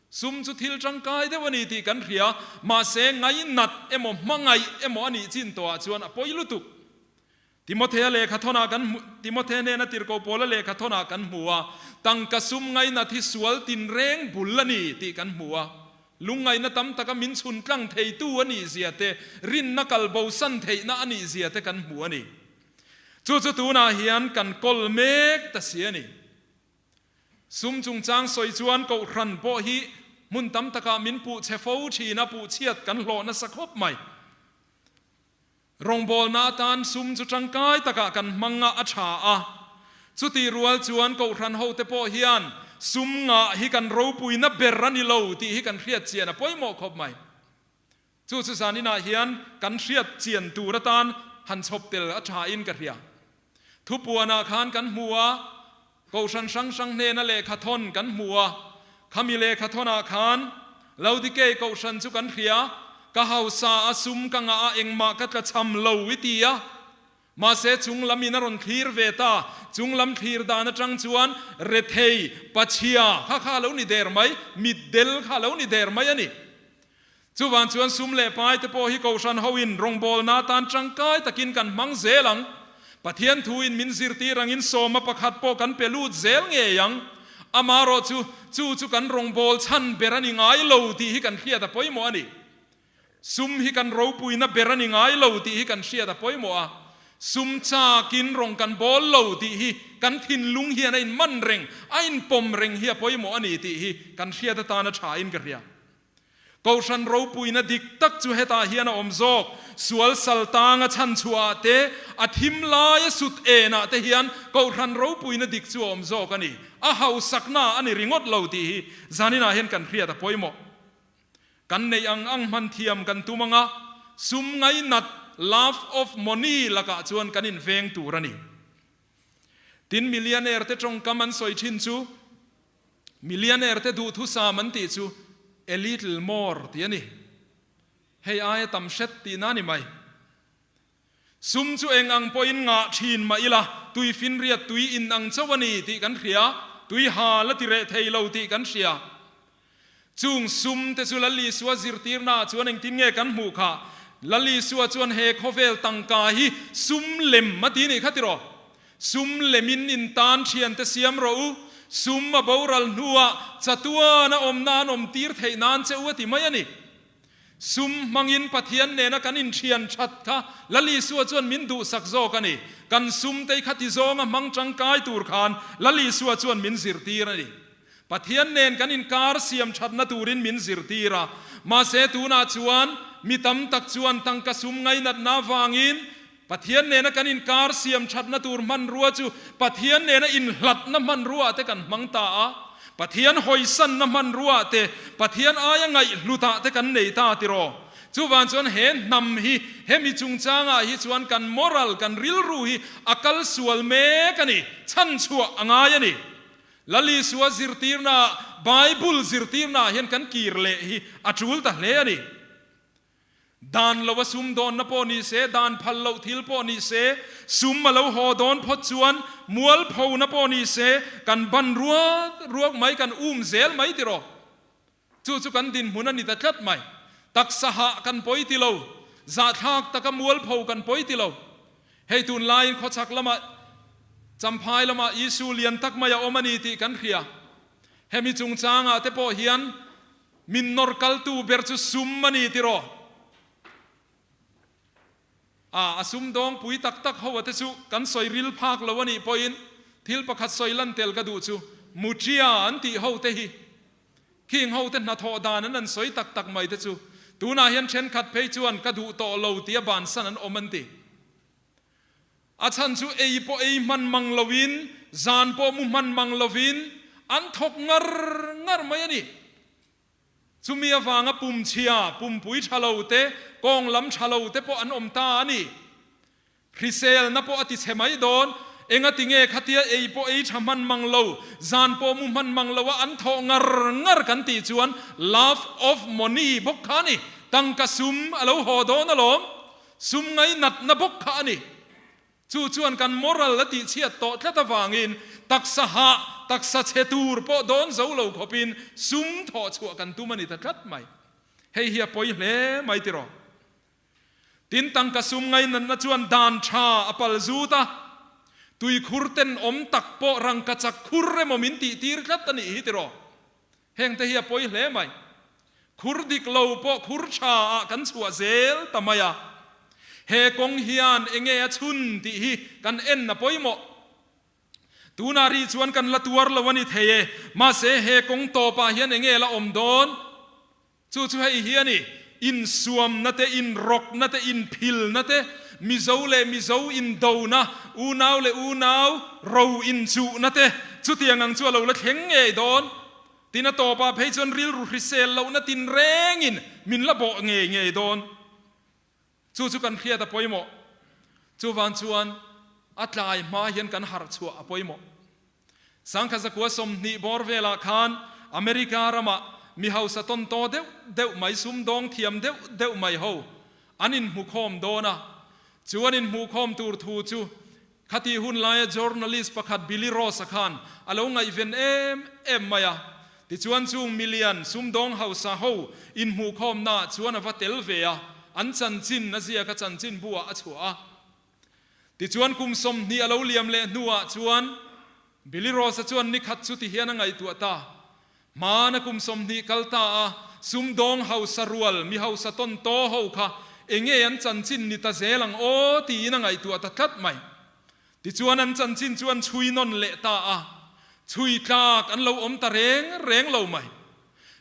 Sum chu thil tangkai deuh a ni tih kan hria, mahse ngainat emaw hmangaih emaw a nih chin tawhah chuan a pawi lutuk. Timothea lehkha thawnah kan hmu, Timothea hnena tirhkoh Paula lehkha thawnah kan hmu a, tangka sum ngainat hi sual tinreng bul a ni tih kan hmu a. Lungngaihna tam taka min chhun tlang theitu a nih zia te, rinna kal bosan theihna a nih zia te kan hmu a ni. Chu chu tunah hian kan kawl mek ta si a ni. Sum chungchang sawi chuan Kohhran pawh hi hmun tam takah min puh chhe fo thin a, puh chhiat kan hlawh nasa khawp mai. Rawngbawlna atan sum chu tangkai takah kan hmang a, a tha a. Chutih rual chuan Kohhran hote pawh hian sum ngah hi kan ropuina ber a ni lo tih hi kan hriat chian a pawimawh khawp mai. Chu chu zaninah hian kan hriat chian tur atan han chhawp tel a tha in ka hria. Thupuanah khan kan hmu a, Kohhran hrang hrang hnena lehkha thawn kan hmu a, khami lehkha thawnah khan Laodikei Kohhran chu kan hria, ka hausa a, sum ka ngah a, engmah ka tla cham lo i ti a. Mahse chung lam in a rawn thlir ve ta, chung lam thlir dan atang chuan rethei, pachhia kha kha a lo ni der mai, mitdel kha a lo ni der mai a ni. Chuvang chuan sum leh pai te pawh hi Kohhran hoin rawngbawlna atan tangkai takin kan hmang zel ang. Pathian thuin min zirtir angin sawma pakhat pawh kan pe lut zel ngei ang. Amaherawhchu, chu chu kan rawngbâwl chhan ber a ni ngai lo tih hi kan hriat a pawimawh a ni. Sum hi kan ropuina ber a ni ngai lo tih hi kan hriat a pawimawh a. Sum chakin rawng kan bâwl lo tih hi kan thinlung hian a inman reng, a inpawm reng hi a pawimawh a ni tih hi kan hriat atana thain ka hria. Kohhran ropuina dik tak chu hetah hian a awm zawk. Sual sal tanga chhan chhuahah te, a thim laia sut enah te hian Kohhran ropuina dik chu a awm zawk a ni. A hausakna a ni ringawt lo tih hi zaninah hian kan hriat a pawimawh. Kan neih ang ang hman thiam kan tum anga, sum ngainat, love of money, lakah chuan kan inveng tur a ni. Tin, millionaire te tawngkam an sawi thin chu, Millionaire te duhthusam an tih chu a little more tih a ni. Hei aia tam hret tihna a ni mai. Sum chu eng ang pawhin ngah thin mah ila, tui finriat tui in ang chauh a ni tih kan hria, tui ha la ti reh thei lo tih kan hria. Chung sum te chu Lal Isua zirtirnaah chuan engtin nge kan hmuh khah? Lal Isua chuan he khawvel tangka hi sum lem a ti nih kha tiraw? Sum lemin in tan thiante siam rawh u, sum a boral hnuah chatuan a awm nan awm tir theih nan che u a ti mai a ni. Sum hmangin Pathian nena kan inthian that kha Lal Isua chuan min duhsak zawk a ni. Kan sum te kha ti zawnga hmang tangkai tur khan Lal Isua chuan min zirtir a ni. Pathian nen kan inkar siam thatna turin min zirtir a, mahse tunah chuan mi tam tak chuan tangka sum ngainatna avangin Pathian nena kan inkar siam thatna tur hmanrua chu Pathian nena inhlatna hmanruaah te kan hmang ta a, Pathian hawisanna hmanruaah te, Pathian aia ngaihhlutah te kan nei ta tiraw? Chuvang chuan he hnam hi hemi chungchangah hi chuan kan moral, kan rilru hi a kal sual mek a ni, chhanchhuah a ngai a ni. Lal Isua zirtirnaah, Bible zirtirnaah hian kan kir leh hi a tul ta hle a ni. Dan lo a sum dawnna pawh ni se, dan phal loh thil pawh ni se, sum a lo haw dawn phawt chuan mualphona pawh ni se, kan ban ruak ruak mai, kan um zel mai tiraw? Chu chu kan dinhmun a ni ta tlat mai. Taksa hah kan pawi ti lo, zahthlak taka mualpho kan pawi ti lo. Hei tunlaiin khawchhak lamah Champhai lamah Isu lian tak mai a awm a ni tih kan hria. Hemi chungchangah te pawh hian min nawr kaltu ber chu sum a ni tiraw? A, a sumdawng pui tak tak ho a te chu kan sawi ril phak lo a nih pawhin thil pakhat sawi lan tel ka duh chu Mutia an tih ho te hi khing ho te hnathawh dan an an sawi tak tak mai te chu tunah hian thenkhat phei chuan ka duh tawh lo tia bansan an awm an ti. A chhan chu ei pawh ei hman mang loin, zan pawh mu hman mang loin an thawk ngar ngar mai a ni. Chumi avanga pum chhia, pumpui tha lo te, kawng lam tha lo te pawh an awm ta a ni. Hriselna pawh a ti chhe mai dawn. Engati nge khatia ei pawh ei tha hman mang lo, zan pawh mu hman mang lo a an thawh ngar ngar kan tih chuan love of money bawk kha a ni. Tangka sum a lo haw dawn alawm. Sum ngainatna bawk kha a ni. Chu chuan kan moral a tihchhiat tawh tlat avangin taksa hah, taksa chhe tur pawh dawn zo lo khawpin sum thawh chhuah kan tum a ni ta tlat mai. Hei hi a pawi hle mai tiraw? Tin, tangka sum ngainatna chuan dan tha a pal zut a, tuikhur tenawm tak pawh rangkachak khur emaw min tihtir tlat a nih hi tiraw? Hengte hi a pawi hle mai. Khur dik lo pawh khur tha ah kan chhuah zel ta mai a. He kawng hian enge a chhun tih hi kan en a pawimawh. Tunah rih chuan kan la tuar lo a ni thei e. Mahse he kawng tawpah hian enge la awm dawn? Chu chu hei hi a ni, insuamna te, inrawkna te, inphilna te, Mizo leh Mizo indona, unau leh unau ro inchuhna te, chutiang ang chu a lo la thleng ngei dawn. Tin a tawpah phei chuan rilru hrisel lohna tinrengin min la bawh ngei ngei dawn. Chu chu kan hriat a pawimawh. Chuvang chuan a tlai hma hian kan harh chhuah a pawimawh. Sangkhat zakua 20 bawr velah khan America ramah mi hausa tawn taw deuh deuh mai, sumdawng thiam deuh deuh mai ho an inhmukhawm dawn a. Chu an inhmuhkhawm tur thu chu khati hun laia journalist pakhat Billy Ross-a khan a lo ngaihven em em mai a. Tichuan chung milian sumdawng hausa ho inhmuhkhawmnaah chuan a va tel ve a, an chanchin a ziak a chanchinbu-ah a chhuah a. Tichuan kum 20 a lo liam leh hnuah chuan Billy Ross-a chuan nikhat chu ti hian a ngaihtuah ta. Hmana kum 20 kal ta a, sumdawng hausa rual, mi hausa tawn taw ho kha enge an chanchin ni ta zel ang aw tiin a ngaihtuah ta tlat mai. Tichuan an chanchin chu an chhui nawn leh ta a, chhui tlak an lo awm ta reng reng lo mai.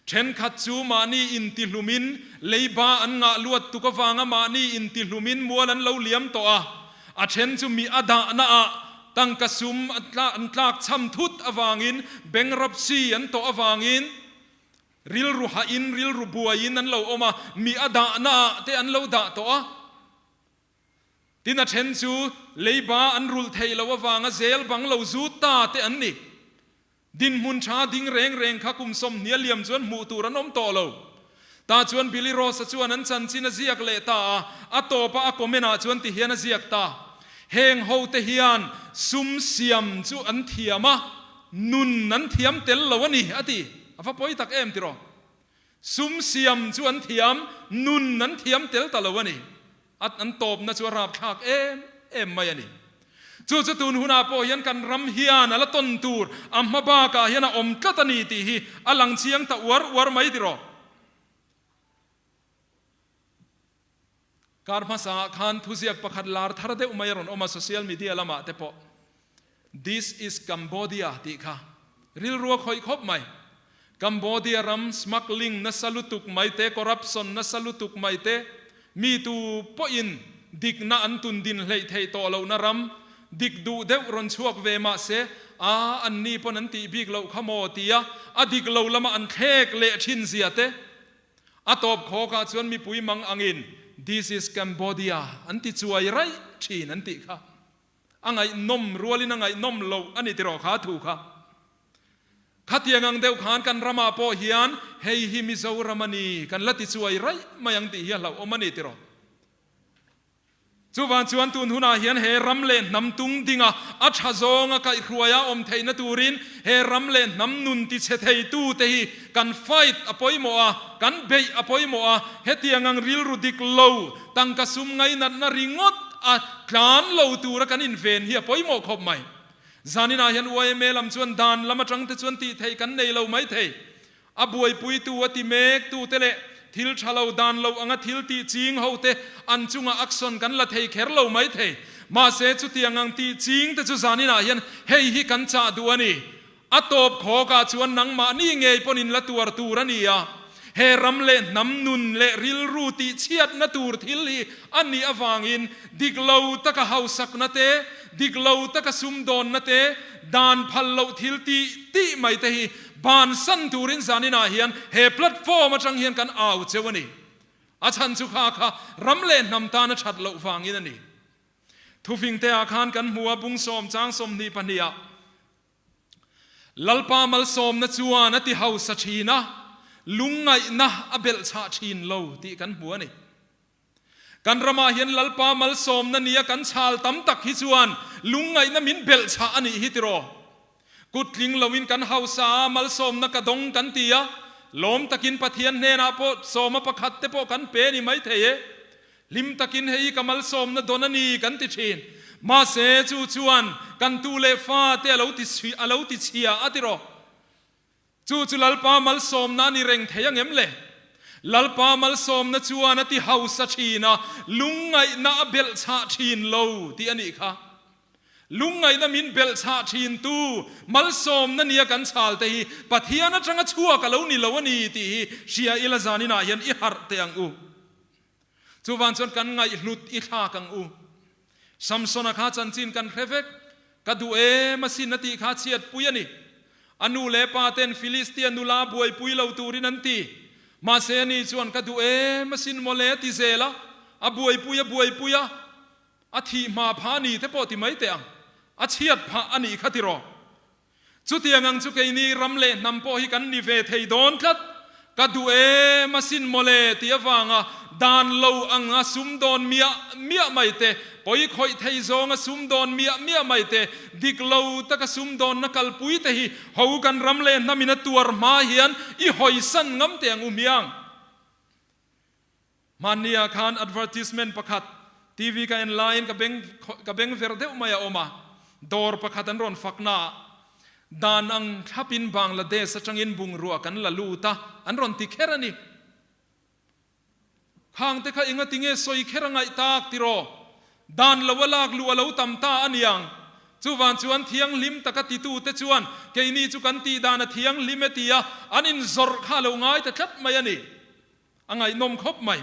Thenkhat chu mahni intihlumin leiba an ngah luat tuk avanga mahni intihlumin mual an lo liam tawh a, a then chu mi a dahna ah tangka sum an tlak cham thut avangin bankruptcy an tawh avangin rilru hahin rilru buaiin an lo awm a, mi a dahna ah te an lo dah tawh a. Tin a then chu leiba an rulh theih loh avanga zel bang lo zut ta te an ni. Dinhmun tha ding reng reng kha kum 20 a liam chuan hmuh tur an awm tawh lo. Tah chuan Billy Ross-a chuan an chanchin a ziak leh ta a, a tawpa a comment ah chuan ti hian a ziak ta, Heng hote hian sum siam chu an thiam a, nun an thiam tel lo a ni, a ti. A va pawi tak em tiraw? Sum siam chu an thiam, nun an thiam tel ta lo a ni. A an tawpna chu a rapthlak em em mai a ni. Chu chu tun hunah pawh hian kan ram hian a la tawn tur a hma bakah hian a awm tlat a ni tih hi a lang chiang ta uar uar mai tiraw. Kar hmasaah khan thuziak pakhat lar thar deuh mai a rawn awm a social media lamah te pawh. This is Cambodia tih kha rilru a khawih khawp mai. Cambodia ram smuggling nasa lutuk mai te, corruption nasa lutuk mai te, mi tu pawhin dikna an tun din hleih theih tawh lohna ram, dik duh deuh rawn chhuak ve mah se, a an ni pawn an tih bik loh kha maw tia a dik lo lama an thlek leh thin zia te, a tawp khawkah chuan mipui mang angin This is Cambodia an ti chuai raih thin an tih kha. A ngaihnawm rualin a ngaihnawm loh a ni tiraw kha thu kha. Khatiang ang deuh khan kan ramah pawh hian hei hi Mizoram a ni kan la ti chuai raih mai ang tih hi a hlauhawm a ni tiraw? Chuvang chuan tun hunah hian he ram leh hnam tung dinga a tha zawnga kaihhruaia awm theihna turin he ram leh hnam nun tichhe theitute hi kan fight a pawimawh a, kan beih a pawimawh a, hetiang ang rilru dik lo, tangka sum ngainatna ringawt a tlan lo tura kan inven hi a pawimawh khawp mai. Zaninah hian yma lam chuan dan lam atang te chuan tih theih kan nei lo mai thei. A buaipuitu a ti mek tu te leh thil tha lo dan lo anga thil tih ching ho te an chungah action kan la thei kher lo mai thei. Mahse chutiang ang tih ching te chu zaninah hian hei hi kan chah duh a ni. A tawp khawkah chuan nangmahni ngei pawn in la tuar tur a ni a. He ram leh hnam nun leh rilru tih chhiatna tur thil hi a nih avangin dik lo taka hausakna te, dik lo taka sumdawnna te, dan phal loh thil tih tih mai te hi bansan turin zaninah hian he platform atang hian kan au cheu a ni. A chhan chu kha kha ram leh hnam tana that loh vangin a ni. Thufingte ah khan kan hmu a bung sawm chang 22 ah. Lalpa malsawmna chuan a ti hausa thin a, lungngaihna a belhchhah thin lo tih kan hmu a ni. Kan ramah hian Lalpa malsawmna nia kan chhal tam tak hi chuan lungngaihna min belhchhah a nih hi tiraw? Kut tling loin kan hausa a, malsawmna ka dawng kan ti a, lawm takin Pathian hnenah pawh sawma pakhat te pawh kan pe ni maithei e. Hlim takin hei ka malsawmna dawn a ni kan ti thin. Mahse chu chuan kan tu leh fa te a lo ti a lo ti chhia a ti rawh. Chu chu Lalpa malsawmna a ni reng thei angem le? Lalpa malsawmna chuan a ti hausa thin a, lungngaihna a belhchhah thin lo tih a nih kha. Lungngaihna min belhchhah thin tu malsawmna nia kan chhal te hi Pathian atanga chhuak a lo ni lo a ni tih hi hria ila zaninah hian i harh teh ang u. Chuvang chuan kan ngaihhlut i thlak ang u. Samsona kha chanchin kan hre vek. Ka duh em asin a tih kha chhiatpui a ni. A nu leh pa ten Filistia nula buaipui lo turin an ti. Mahse ani chuan ka duh em asin mawle a ti zel a. A buaipui a buaipui a. A thih hma phah a ni te pawh ti mai teh ang. A chhiat phah a nih kha tiraw. Chutiang ang chu keini ram leh hnam pawh hi kan ni ve thei dawn tlat. Ka duh em asin mawle tih avanga dan lo anga sum dawn miah miah mai te, pawi khawih thei zawnga sum dawn miah miah mai te, dik lo taka sum dawnna kalpui te hi ho kan ram leh hnamin a tuar hma hian i hawisan ngam teh ang u hmiang. Hmanni-ah khan advertisement pakhat TV ka en laiin ka beng ka beng ver deuh mai a awm a, dawr pakhat an rawn fakna ah dan ang thlapin Bangladesh atangin bungrua kan la lut a, an rawn ti kher a ni. Khang te kha enga tinge sawi kher a ngaih tak tiraw? Dan lo a lak luh a lo tam ta a niang. Chuvang chuan thianghlim taka titute chuan keini chu kan tih dan a thianghlim e tia an inzawrh kha a lo ngai ta tlat mai a ni. A ngaihnawm khawp mai.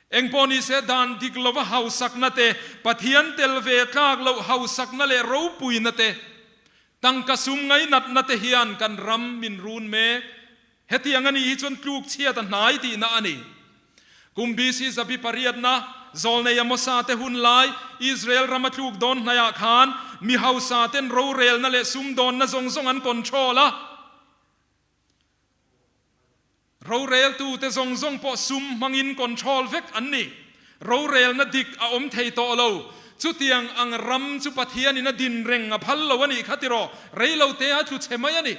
Engpawh ni se dan dik lova hausakna te, Pathian tel ve tlak loh hausakna leh ropuina te, tangka sum ngainatna te hian kan ram min run mek. Hetiang a nih hi chuan tluk chhiat a hnai tihna a ni. Kum BC zabi pariatna, Zawlnei Amosa te hun lai, Israel rama tluk dawn hnaiah khan mi hausa ten rorelna leh sumdawnna zawng zawng an control a. Roreltute zawng zawng pawh sum hmangin control vek an ni. Rorelna dik a awm thei tawh lo. Chutiang ang ram chu Pathianin a din reng a phal lo a nih kha tiraw, reilo te a tlu chhe mai a ni.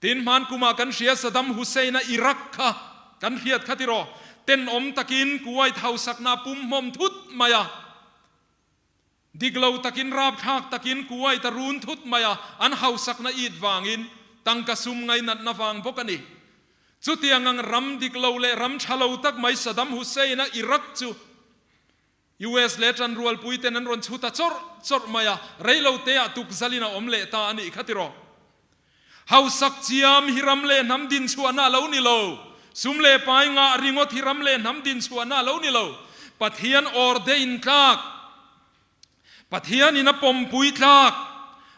Tin, hman kumah kan hria Saddam Hussein-a Iraq kha kan hriat kha tiraw, tenawm takin Kuwait hausakna a pum hmawm thut mai a. Dik lo takin rapthlak takin Kuwait a run thut mai a, an hausakna it vangin tangka sum ngainatna vang bawk a ni. Chutiang ang ram dik lo leh ram tha lo tak mai Saddam Hussein-a Iraq chu US leh tanrualpui ten an rawn chhu ta chawrh chawrh mai a, rei lo te ah tukzalin a awm leh ta a nih kha tiraw. Hausak chiam hi ram leh hnam dinchhuahna a lo ni lo. Sum leh pai ngah ringawt hi ram leh hnam dinchhuahna a lo ni lo. Pathian ordain tlak, Pathianin a pawmpui tlak,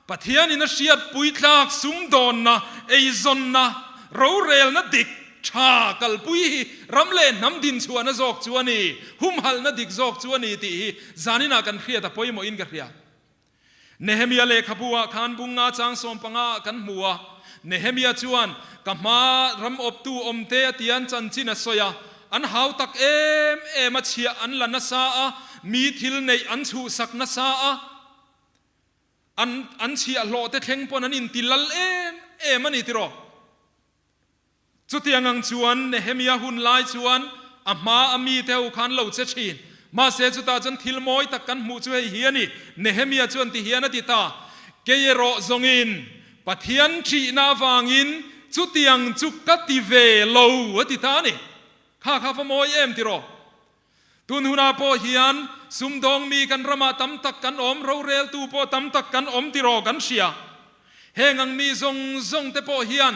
Pathianin a hriatpui tlak sumdawnna, eizawnna, rorelna dik tha kalpui hi ram leh hnam dinchhuahna zawk chu a ni, humhalhna dik zawk chu a ni tih hi zaninah kan hriat a pawimawhin ka hria. Nehemia lehkhabu ah khan bunga chang 15 ah kan hmu a. Nehemia chuan, Ka hma ram awptu awmte a tian chanchin a sawi a, an hau tak em em a, chhiah an la nasa a, mi thil neih an chhuhsak nasa a, an an chhiahhlawh te thleng pawn an inti lal em em a ni tiraw? Chutiang ang chuan Nehemia hun lai chuan a hma a mite ho khan lo che thin. Mahse chutah chuan thil mawi tak kan hmuh chu hei hi a ni. Nehemia chuan ti hian a ti ta, Kei erawh zawngin Pathian thihna avangin chutiang chu ka ti ve lo a ti ta a ni. Kha kha va mawi em tiraw? Tun hunah pawh hian sumdawng mi kan ramah tam tak kan awm, roreltu pawh tam tak kan awm tiraw kan hria. Heng ang mi zawng zawng te pawh hian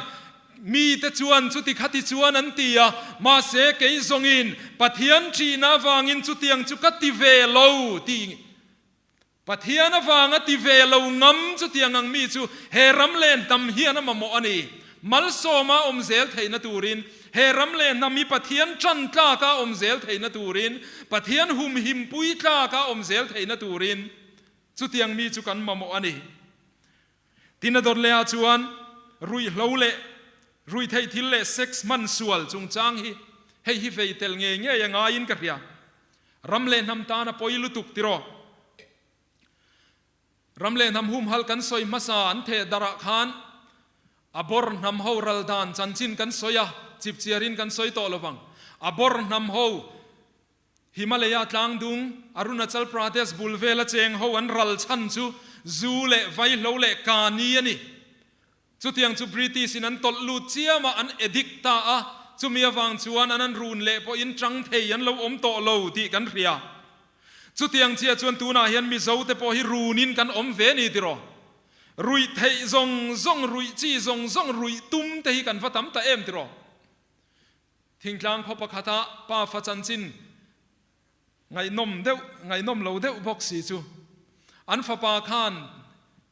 mite chuan chuti khati chuan an ti a, mahse kei zawngin Pathian ṭihna avangin chutiang chu ka ti ve lo tih Pathian avanga ti ve lo ngam chutiang ang mi chu he ram leh hnam hian a mamawh a ni. Malsawma awm zel theihna turin, he ram leh hnam hi Pathian ṭan tlaka awm zel theihna turin, Pathian humhim pui tlaka awm zel theihna turin chutiang mi chu kan mamawh a ni. Tin a dawt lehah chuan ruihhlo leh ruihtheih thil leh sex hman sual chungchang hi hei hi vei tel ngei ngei a ngaiin ka hria. Ram leh hnam tan a pawi lutuk tiraw? Ram leh hnam humhalh kan sawi hmasa an theh darh ah khan a bawr hnam ho ral dan chanchin kan sawi a, chipchiarin kan sawi tawh lovang. A bawr hnam ho Himalaya tlangdung, Arunachal Pradesh bul vela cheng ho an ral chhan chu zu leh vaihlo leh kani a ni. Chutiang chu British in an tawlh lut chiam a, an addict ta a, chumi avang chuan an an run leh pawhin chang thei an lo awm tawh lo tih kan hria. Chutiang chiah chuan tunah hian Mizo te pawh hi runin kan awm ve ni tiraw? Ruih theih zawng zawng, ruih chi zawng zawng, ruih tum te hi kan va tam ta em tiraw? Thingtlang khaw pakhata pa fa chanchin Ngaihnawm deuh, ngaihnawm lo deuh bawk si chu an fapa khan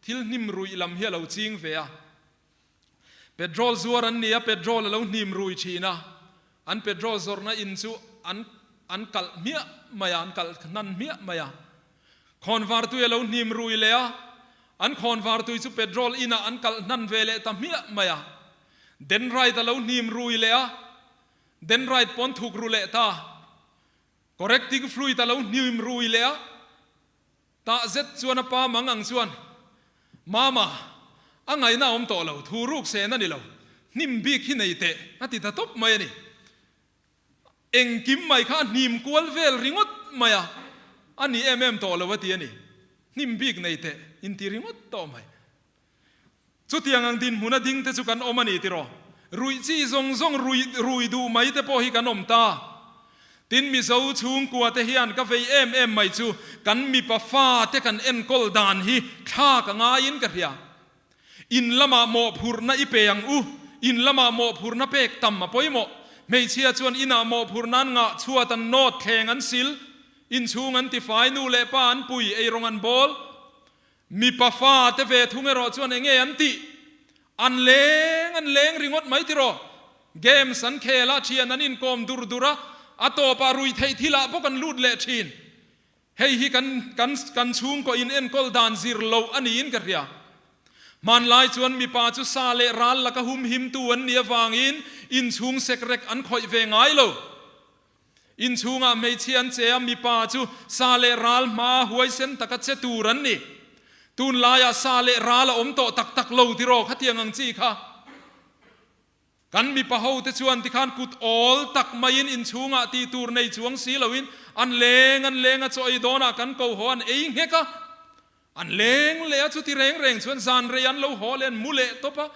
thil hnim ruih lam hi a lo ching ve a. Petrol zuar an ni a, petrol a lo hnim rui thin a, an petrol zawrhna in chu an an kalh hmiah mai a, an kalh hnan hmiah mai a. Khawnvar tui a lo hnim rui leh a, an khawnvar tui chu petrol inah an kalh hnan ve leh ta hmiah mai a. Denrite a lo hnim rui leh a, denrite pawn thuk ru leh ta. Correcting fluid a lo hnim rui leh a, tah zet chuan a pa mang ang chuan, Mama, a ngaihna a awm tawh lo, thu ruk sen a ni lo, hnim bik hi nei teh, a ti ta tawp mai a ni. Engkim mai kha a hnim kual vel ringawt mai a, a ni em em tawh lo a ti a ni. Hnim bik nei teh, inti ringawt tawh mai. Chutiang ang dinhmuna ding te chu kan awm a ni tiraw? Ruih chi zawng zawng rui rui duh mai te pawh hi kan awm ta. Tin Mizo chhungkua te hian ka vei em em mai chu kan mipa fa te kan enkawl dan hi thla ka ngaiin ka hria. In lamah mawhphurhna i pe ang u, in lamah mawhphurhna pek tam a pawimawh. Hmeichhia chuan inah mawhphurhna an ngah chhuat an nawt thleng an sil, inchhung an tifai, nu leh pa an pui, eirawng an bawl. Mipa fa te ve thung erawh chuan enge an tih? An leng an leng ringawt mai tiraw? Games an khel a, thian an inkawm dur dur a, a tawpah rui theih thilah bawk an lut leh thin. Hei hi kan kan kan chhungkaw in enkawl dan zir loh a niin ka hria. Hmanlai chuan mipa chu sa leh ral laka humhimtu an nih avangin inchhung sekrek an khawih ve ngai lo. Inchhungah hmeichhia an che a, mipa chu sa leh ral hmaa huaisen taka che tur an ni. Tunlaiah sa leh ral a awm tawh tak tak lo tiraw khatiang ang chi kha. Kan mipa ho te chuan tikhan kut awl tak maiin inchhungah tih tur nei chuang si loin an leng an leng a, chaw ei dawnah kan ko haw an ei nghek a, an leng leh a, chuti reng reng chuan zan rei an lo haw leh an mu leh tawp a.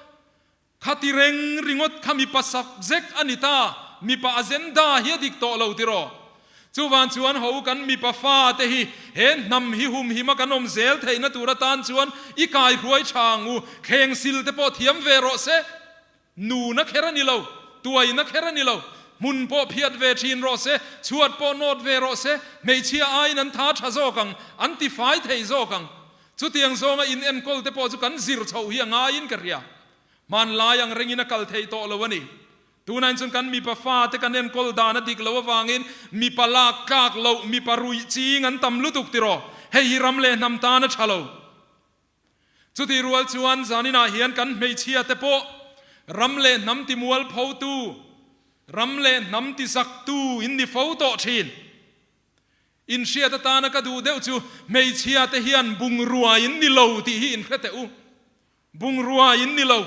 Khati reng ringawt kha mipa sak zek a ni ta, mipa agenda hi a dik tawh lo tiraw? Chuvang chuan ho kan mipa fa te hi he hnam hi humhim a kan awm zel theihna tur atan chuan i kai hruai tha ang u, thleng sil te pawh thiam ve rawh se. Nuna kher a ni lo, tuaina kher a ni lo, hmun pawh phiat ve thin rawh se, chhuat pawh nawt ve rawh se, hmeichhia aiin an tha tha zawk ang, an tifai thei zawk ang. Chutiang zawnga in enkawl te pawh chu kan zir chhoh hi a ngaiin ka hria. Hmanlai ang rengin a kal theih tawh lo a ni. Tunah chuan kan mipa fate kan enkawl dan a dik loh avangin mipa lak tlak loh, mipa ruih ching an tam lutuk tiraw? Hei hi ram leh hnam tan a tha lo. Chutih rual chuan zaninah hian kan hmeichhia te pawh ram leh hnam ti mualphotu, ram leh hnam ti zaktu in ni fo tawh thin. Inhriat atana ka duh deuh chu hmeichhia te hian bungrua in ni lo tih hi inhre teh u. Bungrua in ni lo.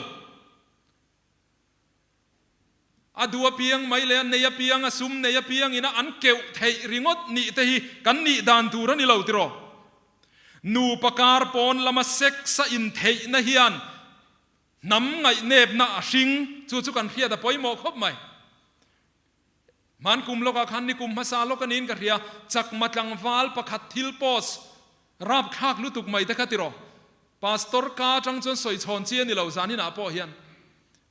A duh apiang mai leh a nei apiang, a sum nei apiang ina an keuh theih ringawt nih te hi kan nih dan tur a ni lo tiraw? Nupa kar pawn lama sex a intheihna hian hnam ngaihnepna a hring, chu chu kan hriat a pawimawh khawp mai. Hman kum lawkah khan nikum hmasa lawk a niin ka hria, chakma tlangval pakhat thil post rapthlak lutuk mai te kha tiraw? Pastor ka atang chuan sawi chhawn chi a ni lo zaninah pawh hian.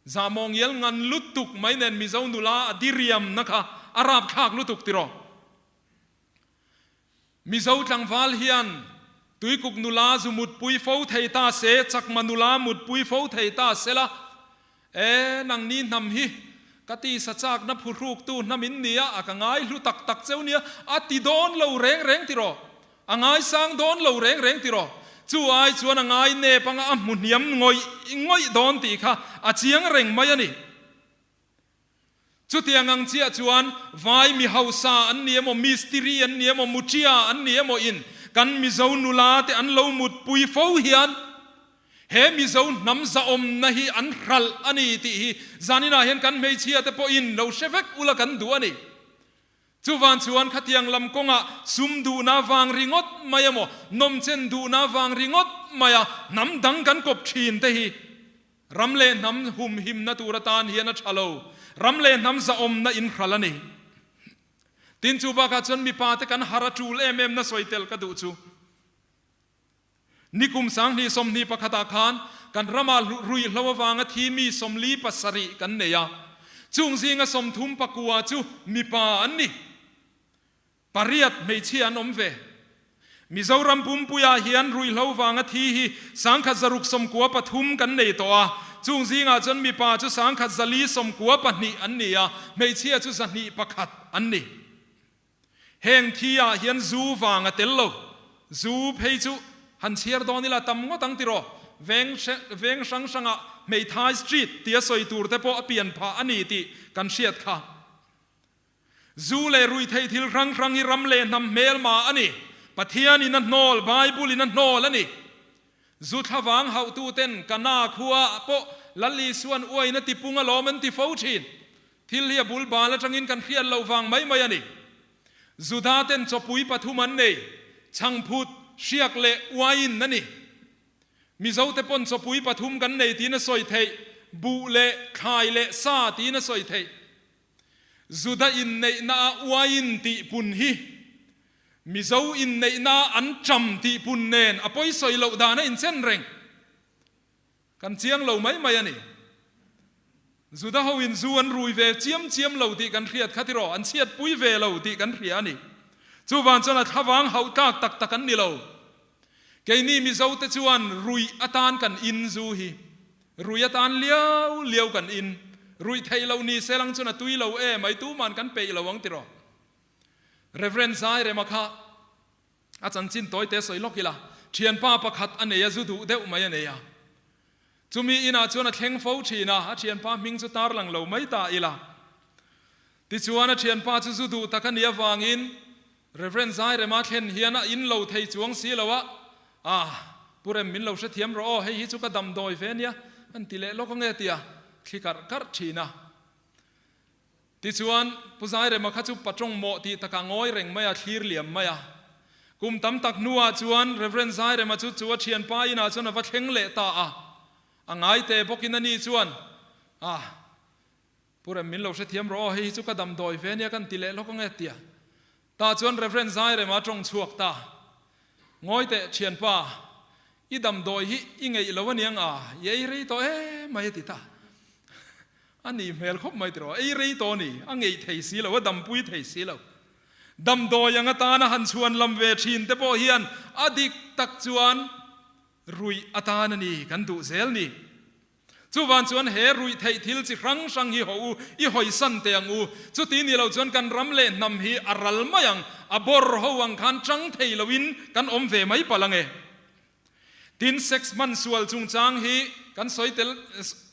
Zahmawng ial ngan lutuk mai nen Mizo nula a diriamna kha a rapthlak lutuk tiraw? Mizo tlangval hian Tuikuk nula zu mutpui fo thei ta se, Chakma nula mutpui fo thei ta se la, e, nangni hnam hi ka tisa chakna phuhruktu hnam in nia, a ka ngai hlu tak tak cheu nia, a ti dawn lo reng reng tiraw? A ngaisang dawn lo reng reng tiraw? Chu ai chuan a ngai nep anga a hmu hniam ngawih ngawih dawn tih kha a chiang reng mai a ni. Chutiang ang chiah chuan vai mi hausa an ni emaw, mistiri an ni emaw, muṭia an ni emaw in kan Mizo nula te an lo mutpui fo hian he Mizo hnam zahawmna hi an hralh a ni tih hi zaninah hian kan hmeichhia te pawhin lo hre vek ula kan duh a ni. Chuvan chuan khatiang lam kawngah sum duhna vang ringawt mai emaw, nawmchen duhna vang ringawt maia hnam dang kan kawp thin te hi Ram leh hnam humhimna tur atan hian a tha lo. Ram leh hnam zahawmna inhral a ni. Tin, chu bakah chuan mipa te kan har a tul em em na sawi tel ka duh chu. Nikum 20 21 ah khan kan ramah ruihhlo avanga thi mi 47 kan nei a. Chung zinga 39 chu mipa an ni. Pariat hmeichhia an awm ve. Mizoram pumpuiah hian ruihhlo vanga thi hi 1693 kan nei tawh a, chung zingah chuan mipa chu 1492 an ni a, hmeichhia chu 201 an ni. Heng thi ah hian zu vang a tel lo. Zu phei chu han chhiar dawn ila tam ngawt ang tiraw? Veng veng hrang hrangah hmeithai street tia sawi tur te pawh a pian phah a ni tih kan hriat kha. Zu leh ruihtheih thil hrang hrang hi ram leh hnam hmelma a ni. Pathianin a hnawl, Bible-in a hnawl a ni. Zu thlavang hauhtuten Kana khua pawh Lal Isuan uaina tipung alawm an ti fo thin. Thil hi a bul bal atangin kan hriat loh vang mai mai a ni. Juda ten chawpui pathum an nei, chhangphut, hriak leh uain a ni. Mizote pawn chawpui pathum kan nei tiin a sawi theih, buh leh thlai leh sa tiin a sawi theih. Juda inneihna a uain tih pun hi Mizo inneihna a an ṭam tih pun nen a pawisawi loh dan a inchen reng. Kan chiang lo mai mai a ni. Juda ho in zu an rui ve chiam chiam lo tih kan hriat kha tiraw, an chhiatpui ve lo tih kan hria a ni. Chuvang chuan a thlavang hauh tlak tak tak an ni lo. Keini Mizo te chuan ruih atan kan in zu hi. Rui atan liau liau kan in. Ruih theih loh ni se lang chuan a tui lo em ai tuman kan peih lo ang tiraw. Rev. Zairema kha a chanchin tawi te sawi lawk ila, thianpa pakhat a nei a, zu duh deuh mai a nei a. Chumi inah chuan a thleng fo thin a, a thianpa hming chu tarlang lo mai ta ila. Tichuan a thianpa chu zu duh tak a nih avangin Rev. Zairema thlen hian a in lo thei chuang si lo a, Ah, Pu Rem min lo hrethiam rawh aw, hei hi chu ka damdawi ve nia, an ti leh lawk ange tia thli karh karh thin a. Tichuan, Pu Zairema kha chu patawng mawh tih takah ngawi reng mai a, thlir liam mai a. Kum tam tak hnuah chuan Rev. Zairema chu chu a thianpa inah chuan a va thleng leh ta a. A ngaite bawkin ani chuan, Ah, Pu Rem min lo hrethiam rawh aw, hei hi chu ka damdawi ve nia kan ti leh lawk ange tia. Tah chuan Rev. Zairema tawng chhuak ta. Ngawi teh thianpa, i damdawi hi i ngeih lo aniang a, i ei rei tawh em mai a ti ta. A nih hmel khawp mai tiraw, ei rei tawh a ni, a ngeih thei si lo, a dampui thei si lo. Damdawi ang atana han chhuan lam ve thin te pawh hian a dik tak chuan ruih atan a ni kan duh zel ni. Chuvan chuan he ruih theih thil chi hrang hrang hi haw u, i hawisan teh ang u. Chuti ni lo chuan kan ram leh hnam hi a ral mai ang, a bawr ho ang khan chang thei loin kan awm ve mai palh ang e. Tin, sex hman sual chungchang hi kan sawi tel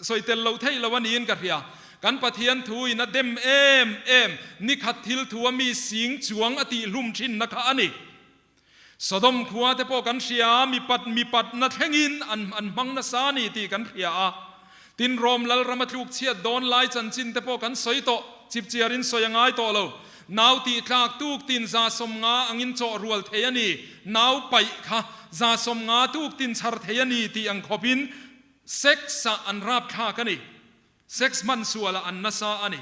sawi tel loh theih lo a niin ka hria. Kan Pathian thu in a dem em em nikhat thil thu a mi sing chuang a tih hlum thinna kha a ni. Sodom khua te pawh kan hria a, mipat mipatna thlengin an an hmang nasa a ni tih kan hria a. Tin, Rom lalram a tluk chhiat dawn lai chanchin te pawh kan sawi tawh, chipchiarin sawi a ngai tawh lo. Nau tih tlak tuk tin 150 angin chawh rual thei a ni, nau paih kha 150 tuk tin chhar thei a ni tih ang khawpin sex-ah an rapthlak a ni. Sex hman sualah an nasa a ni.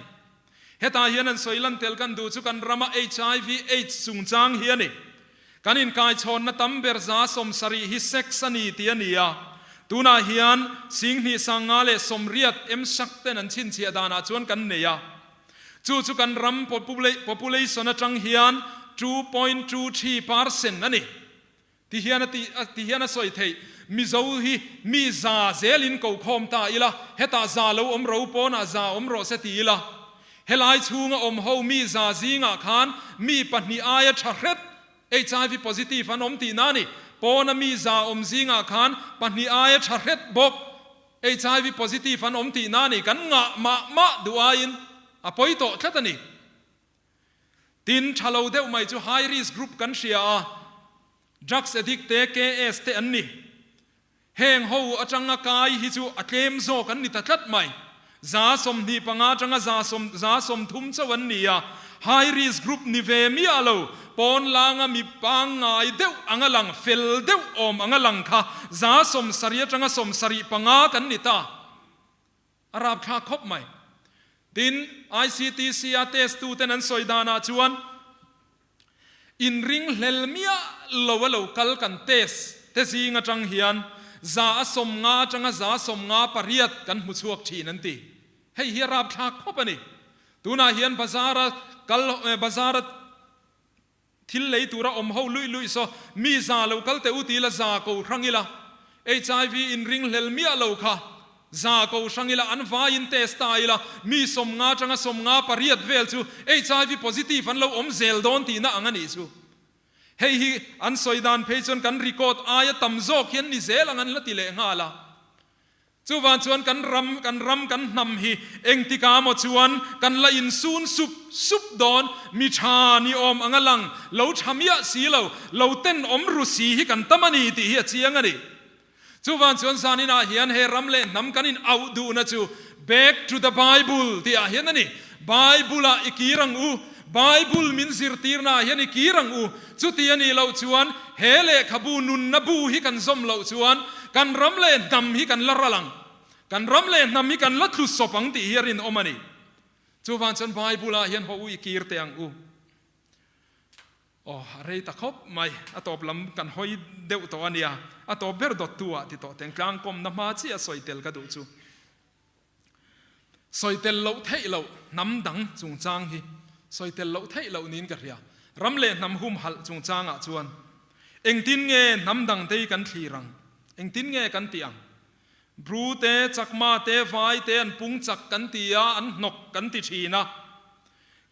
Hetah hian an sawi lan tel kan duh chu kan rama hiv aids chungchang hi a ni. Kan inkaichhawnna tam ber 70 hi sex a ni tih a ni a. Tunah hian 2580 MSHAC ten an chhinchhiah danah chuan kan nei a. Chu chu kan ram population atang hian 2.23% a ni. Ti hian a ti, ti hian a sawi theih, Mizo hi mi za zelin ko khawm ta ila, hetah za lo awm ro pawnah za awm rawh se ti ila, helai chhunga awm ho mi za zingah khan mi pahnih aia tha hret HIV positive an awm tihna a ni. Pawna mi za awm zingah khan pahnih aia tha hret bawk HIV positive an awm tihna a ni. Kan ngah mah mah duh aiin a pawi tawh tlat a ni. Tin, tha lo deuh mai chu high risk group kan hria a, drugs addict te, KS te an ni. Heng ho atanga kai hi chu a tlem zawk an ni ta tlat mai. 25 atanga za sawm 30 chauh an ni a, high risk group ni ve miah lo, pawn langa mi pangngai deuh anga lang, fel deuh awm anga lang kha 70 atanga 75 kan ni ta. A rapthlak khawp mai. Tin, ICTC a test tu ten an sawi danah chuan inring hlel miah lo a lo kal kan test te zing atang hian 150 atanga 58 kan hmu chhuak thin an ti. Hei hi a rapthlak khawp a ni. Tunah hian bazar a kal bazar a Thil lei tura awm ho luih luih saw mi za lo kal teh u ti ila za ko hrang ila, HIV inring hlel miah lo kha za ko hrang ila an vaiin test ta ila mi 50 atanga 58 vel chu HIV positive an lo awm zel dawn tihna ang a nih chu. Hei hi an sawi dan phei chuan kan record aia tam zawk hian ni zel ang an la ti leh nghal a. Chuvang chuan kan ram, kan ram, kan hnam hi engtikah maw chuan kan la insun sup sup dawn, mi tha ni awm anga lang, lo tha miah si lo, lo tenawm ru si hi kan tam a ni tih hi a chiang a ni. Chuvang chuan zaninah hian he ram leh hnam kan in auh duhna chu Back to the Bible tih ah hian a ni. Bible ah i kir ang u, Bible min zirtirna ah hian i kir ang u. Chuti a nih loh chuan he lehkhabu nunna bu hi kan zawm loh chuan kan ram leh hnam hi kan la ral ang, kan ram leh hnam hi kan la tlu sawp ang tih hi a rinawm a ni. Chuvang chuan Bible ah hian haw u i kir teh ang u. Aw, a rei ta khawp mai, a tawp lam kan hawi deuh tawh a nia, a tawp ber dawttu ah ti tawh teng tlangkawmna hma chiah sawi tel ka duh chu. Sawi tel loh theih loh hnam dang chungchang hi sawi tel loh theih loh niin ka hria. Ram leh hnam humhalh chungchangah chuan engtin nge hnam dangte hi kan thlir ang? Engtin nge kan tih ang? Bru te, Chakma te, Vai te an pung chak kan ti a, an hnawk kan ti thin a.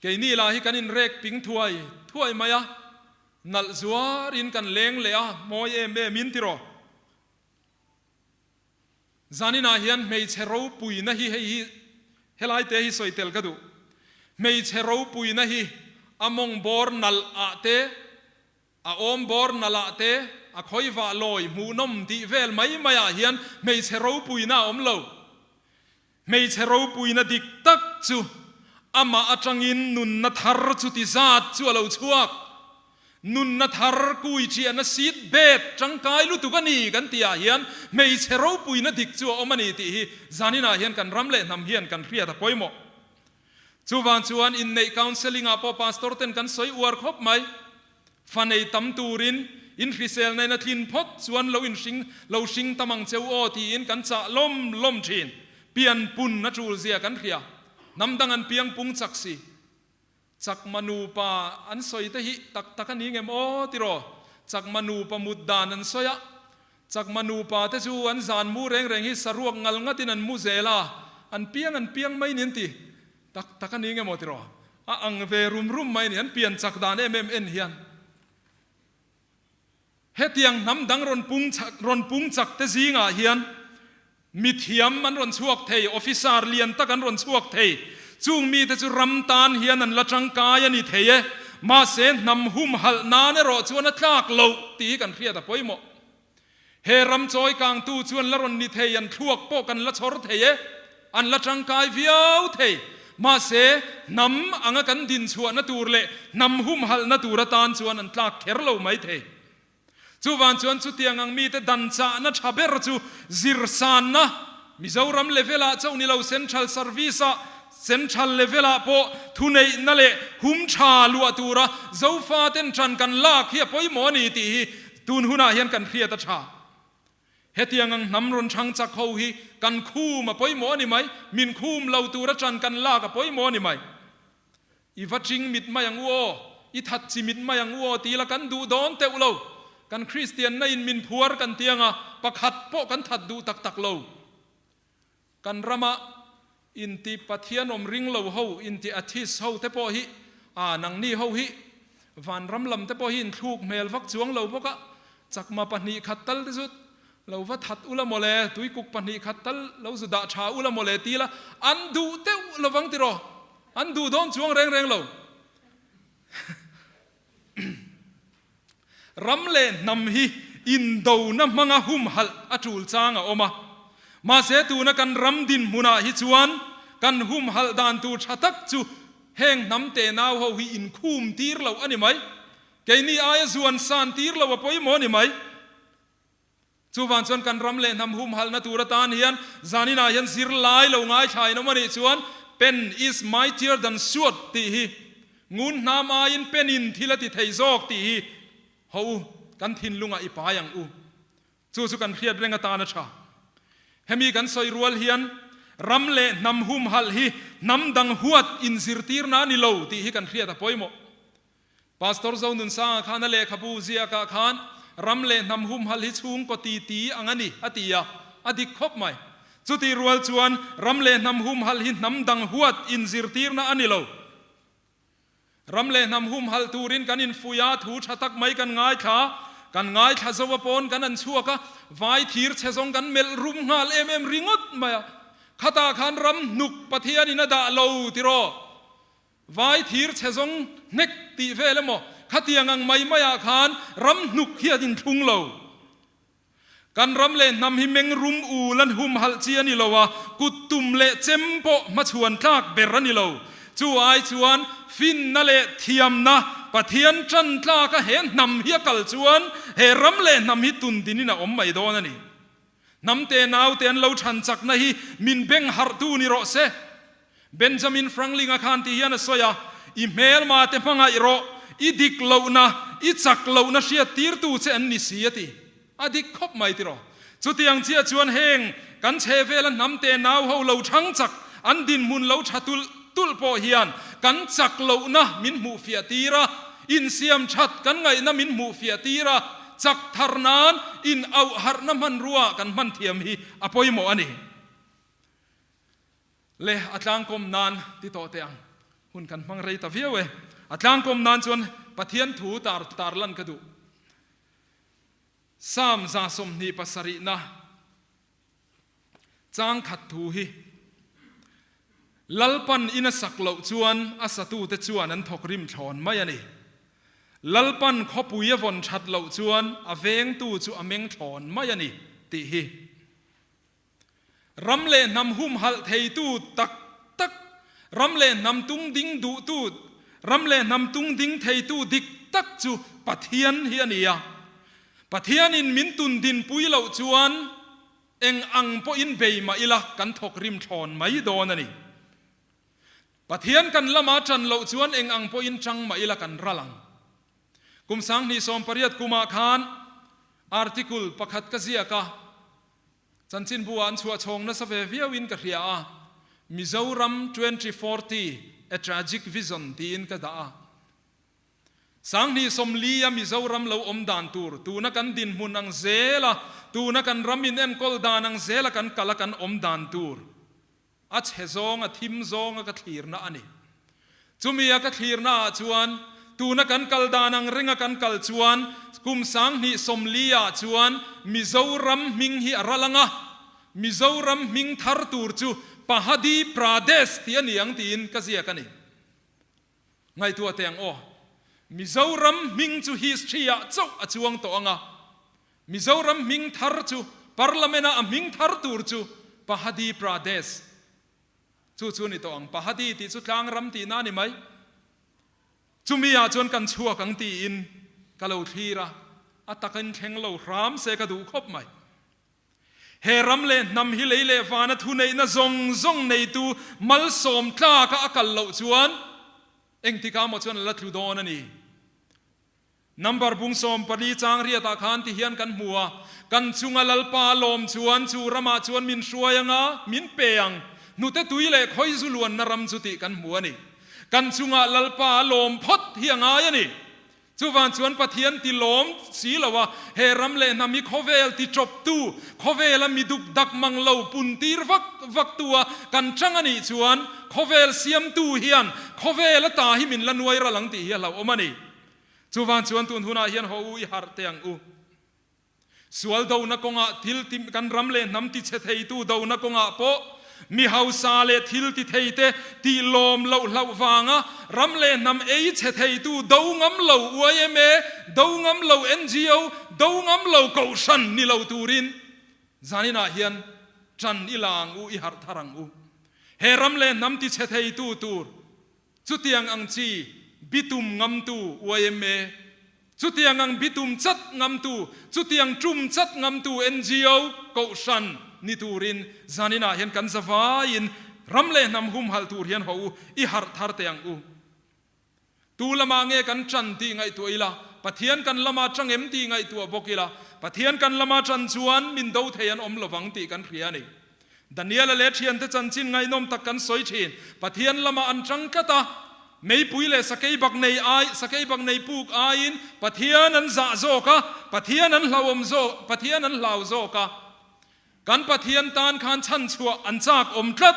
Keini lah hi kan inrek ping thuai thuai mai a, nalh zuarin kan leng leh a, mawi em em in tiraw? Zaninah hian hmeichhe ropuina hi hei hi helai te hi sawi tel ka duh. Hmeichhe ropuina hi a mawng bawr nalh ah te, a awm bawr nalh ah te, a khawivah lawi hmuhnawm tih vel mai mai ah hian hmeichhe ropuina a awm lo. Hmeichhe ropuina dik tak chu amah atangin nunna thar chuti zat chu a lo chhuak. Nunna thar kui chiahna seat bed tangkai lutuk a ni kan tih ah hian hmeichhe ropuina dik chu a awm a ni tih hi zaninah hian kan ram leh hnam hian kan hriat a pawimawh. Chuvang chuan inneih counselling ah pawh pastor ten kan sawi uar khawp mai. Fa nei tam turin in hriselna in a tlin phawt chuan lo inhring lo hring tam ang cheu aw tiin kan chah lawm lawm thin. Pian pun a tul zia kan hria. Hnam dang an piang pung chak si. Chakma nupa an sawi te hi tak tak a ni ngem aw tiraw? Chakma nupa mut dan an sawi a, Chakma nupa te chu an zan mu reng reng hi saruak ngal ngatin an mu zel a, an piang an piang mai ni an ti. Tak tak a ni ngem aw tiraw? A ang ve rum rum mai ni, an pian chak dan em em en hian. Hetiang hnam dang rawn pung rawn pung chak te zingah hian mithiam an rawn chhuak thei, officer lian tak an rawn chhuak thei. Chung mite chu ram tan hian an la tangkai a ni thei e. Mahse hnam humhalh nan erawh chuan a tlak loh tih hi kan hriat a pawimawh. He ram chawi kangtu chuan la rawn ni thei, an thluak pawh kan la chhawr thei e, an la tangkai viau thei. Mahse, hnam anga kan dinchhuahna tur leh hnam humhalhna tur atan chuan an tlak kher lo mai thei. Chuvang chuan chutiang ang mite dan chahna tha ber chu zirsanna, Mizoram level-ah chauh ni lo Central Service-ah, Central level-ah pawh thuneihna leh hum tha luah tura Zofaten tan kan lak hi a pawimawh a ni tih hi Tun hunah hian kan hriat a tha. Hetiang ang hnam rawn chhang chak ho hi kan khum a pawimawh a ni mai, min khum lo tura tan kan lak a pawimawh a ni mai. I va ching mit mai ang u aw, i that chi mit mai ang u aw ti la kan duh dawn teuh lo. Kan Kristianna in min phuar kan ti anga pakhat pawh kan that duh tak tak lo. Kan rama inti Pathian awm ring lo ho, inti atheist ho te pawh hi, a nangni ho hi vanram lam te pawh hi inthluk hmel vak chuang lo bawk a, chakma 2 khat tal te chu lo va that ula mawle, tuikuk 2 khat tal lo zu dah tha ula mawle ti la, an duh deuh lovang tiraw, an duh dawn chuang reng reng lo. Ram leh hnam hi indona hmanga humhalh a tul chang a awm a. Mahse tuna kan ram dinhmunah hi chuan kan humhalh dan tur tha tak chu heng hnam te nau ho hi inkhum tir lo a ni mai. Keini aia zuan san tir lo a pawimawh a ni mai. Chuvang chuan kan ram leh hnam humhalhna tur atan hian zaninah hian zirlai lo ngaithlain awm a nih chuan Pen is mightier than sword tih hi ngun hnam aiin pen in thil a ti thei zawk tih hi ho u kan thinlungah i pai ang u. Chu chu kan hriat reng atan a tha. Hemi kan sawi rual hian ram leh hnam humhalh hi hnam dang huat inzirtirna a ni lo tih hi kan hriat a pawimawh. Pastor Zonunsanga khan a lehkhabu ziakah khan ram leh hnam humhalh hi chhungkaw ti ti ang a ni a ti a, a dik khawp mai. Chutih rual chuan ram leh hnam humhalh hi hnam dang huat inzirtirna a ni lo. Ram leh hnam humhalh turin kan infuih a, thu tha tak mai kan ngaithla, kan ngaithla zo a pawn kan an chhuak a, vai thir chhe zawng kan melh rum nghal em em ringawt mai a, khatah khan ram hnuk Pathianin a dah lo tiraw? Vai thir chhe zawng hnek tih vel emaw khatiang ang mai maiah khan ram hnuk hi a inthlung lo. Kan ram leh hnam hi meng rum ul an humhalh chi a ni lo a, kut tum leh chem pawh hmachhuan tlak ber a ni lo. Chu ai chuan finna leh thiamna Pathian tan tlaka he hnam hi a kal chuan he ram leh hnam hi tun dinin a awm mai dawn a ni. Hnam te nau te an lo than chakna hi min beng harhtu ni rawh se. Benjamin Franklin-a khan ti hian a sawi a, I hmelma te hmangaih rawh, i dik lohna, i chak lohna hriat tirtu che an ni si a ti. A dik khawp mai tiraw. Chutiang chiah chuan heng kan chhe vela hnam te nau ho lo thang chak, an dinhmun lo tha tulh tulh pawh hian kan chak lohna min hmuh fiah tir a, insiam that kan ngaihna min hmuh fiah tir a, chak thar nan in auh harhna hmanrua kan hman thiam hi a pawimawh a ni. Le a tlangkawm nan ti tawh teh ang. Hun kan hmang rei ta viau e. A tlangkawm nan chuan Pathian thu tar tar lan ka duh. Psalm 27 na chang khat thu hi Lalpan in a sak loh chuan a satute chuan an thawk rim thlawn mai a ni. Lalpan khawpui a vawn that loh chuan a vengtu chu a meng thlawn mai a ni tih hi. Ram leh hnam humhalh theitu tak tak, ram leh hnam tung ding duhtu, ram leh hnam tung ding theitu dik tak chu Pathian hi a ni a. Pathianin min tun dinpui loh chuan eng ang pawhin bei mah ila kan thawk rim thlawn mai dawn a ni. Pathian kan lama tan loh chuan eng ang pawhin tang mah ila kan ral ang. Kum 2018 kumah khan article pakhat ka ziak a, Chanchinbu ah an chhuah chhawng nasa ve viauin ka hria a, Mizoram 2040, A Tragic Vision tiin ka dah a. 2040 a Mizoram lo awm dan tur, tuna kan dinhmun ang zela, tuna kan ram in enkawl dan ang zela kan kal a kan awm dan tur, a chhe zawng, a thim zawnga ka thlirna a ni. Chumi a ka thlirna ah chuan tuna kan kal dan ang renga kan kal chuan kum 2040 ah chuan Mizoram hming hi a ral anga, Mizoram hming thar tur chu Pahadi Pradesh tih a ni ang tiin ka ziak a ni. Ngaihtuah teh ang aw. Mizoram hming chu history ah chauh a chuang tawh anga, Mizoram hming thar chu Parliament ah a hming thar tur chu Pahadi Pradesh Chu chu ni tawh ang. Pahadi tih chu tlang ram tihna a ni mai. Chumi ah chuan kan chhuak ang tiin ka lo thlir a, a takin thleng lo hram se ka duh khawp mai. He ram leh hnam hi lei leh vana thuneihna zawng zawng neitu malsawm tlaka a kal loh chuan engtikah maw chuan a la tlu dawn a ni. Number bung 14 chang riatah khan ti hian kan hmu a, Kan chunga Lalpa lawm chuan chu ramah chuan min hruai anga min pe ang, hnute tui leh khawi zu luanna ram chu tih kan hmu a ni. Kan chunga Lalpa lawm phawt hi a ngai a ni. Chuvang chuan Pathian ti lawm si lo a, he ram leh hnam hi khawvel ti tawptu, khawvela mi duk dak mang lo pun tir vak vaktu a kan chang a nih chuan khawvel siamtu hian khawvel ata hi min la nuai ral ang tih hi a hlauhawm a ni. Chuvang chuan tun hunah hian haw u i harh teh ang u. Sual dona kawngah thil ti kan ram leh hnam ti chhe theitu dona kawngah pawh mi hausa leh thil ti theite tih lawm loh hlauh vanga ram leh hnam ei chhe theitu do ngam lo yma, do ngam lo ngo, do ngam lo kohhran ni lo turin zaninah hian ṭan i la ang u, i harh thar ang u. He ram leh hnam ti chhe theitu tur Chutiang ang chi bitum ngamtu yma, chutiang ang bitum chat ngamtu, chutiang tum chat ngamtu ngo, Kohhran, ni turin zaninah hian kan zavaiin ram leh hnam humhalh tur hian haw u, i harh thar teh ang u. Tu lamah nge kan ṭan tih ngaihtuah ila, Pathian kan lama ṭang em tih ngaihtuah bawk ila, Pathian kan lama ṭan chuan min do thei an awm lovang tih kan hria a ni. Daniela leh thiante chanchin ngaihnawm tak kan sawi thin. Pathian lamah an tang tlat a, meipui leh sakei bak nei ai, sakei bak nei puk aiin Pathian an zah zawk a, Pathian an hlauhawm zawk, Pathian an hlau zawk a. Kan Pathian tan khan chhanchhuah an chak awm tlat.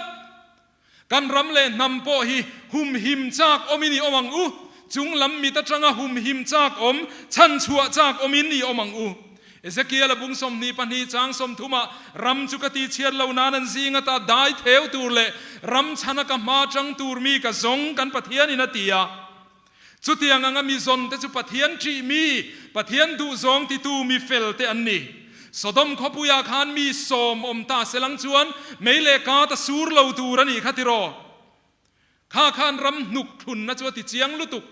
Kan ram leh hnam pawh hi humhim chak awmin i awm ang u. Chung lam mit atanga humhim chak awm, chhanchhuah chak awmin i awm ang u. Ezekiel-a bung 22 chang 30 ah, Ram chu ka tihchhiat lo nan an zing ata dai theu tur leh ram chhana ka hma tang tur mi ka zawng kan Pathianin a ti a. Chutiang anga mi zawn te chu Pathian ṭih mi, Pathian duhzawng titu mi fel te an ni. Sodom khawpuiah khan mi sawm awm ta se lang chuan mei leh kat a sur lo tur a nih kha tiraw? Kha khan ram hnuk thlunna chu a ti chiang lutuk.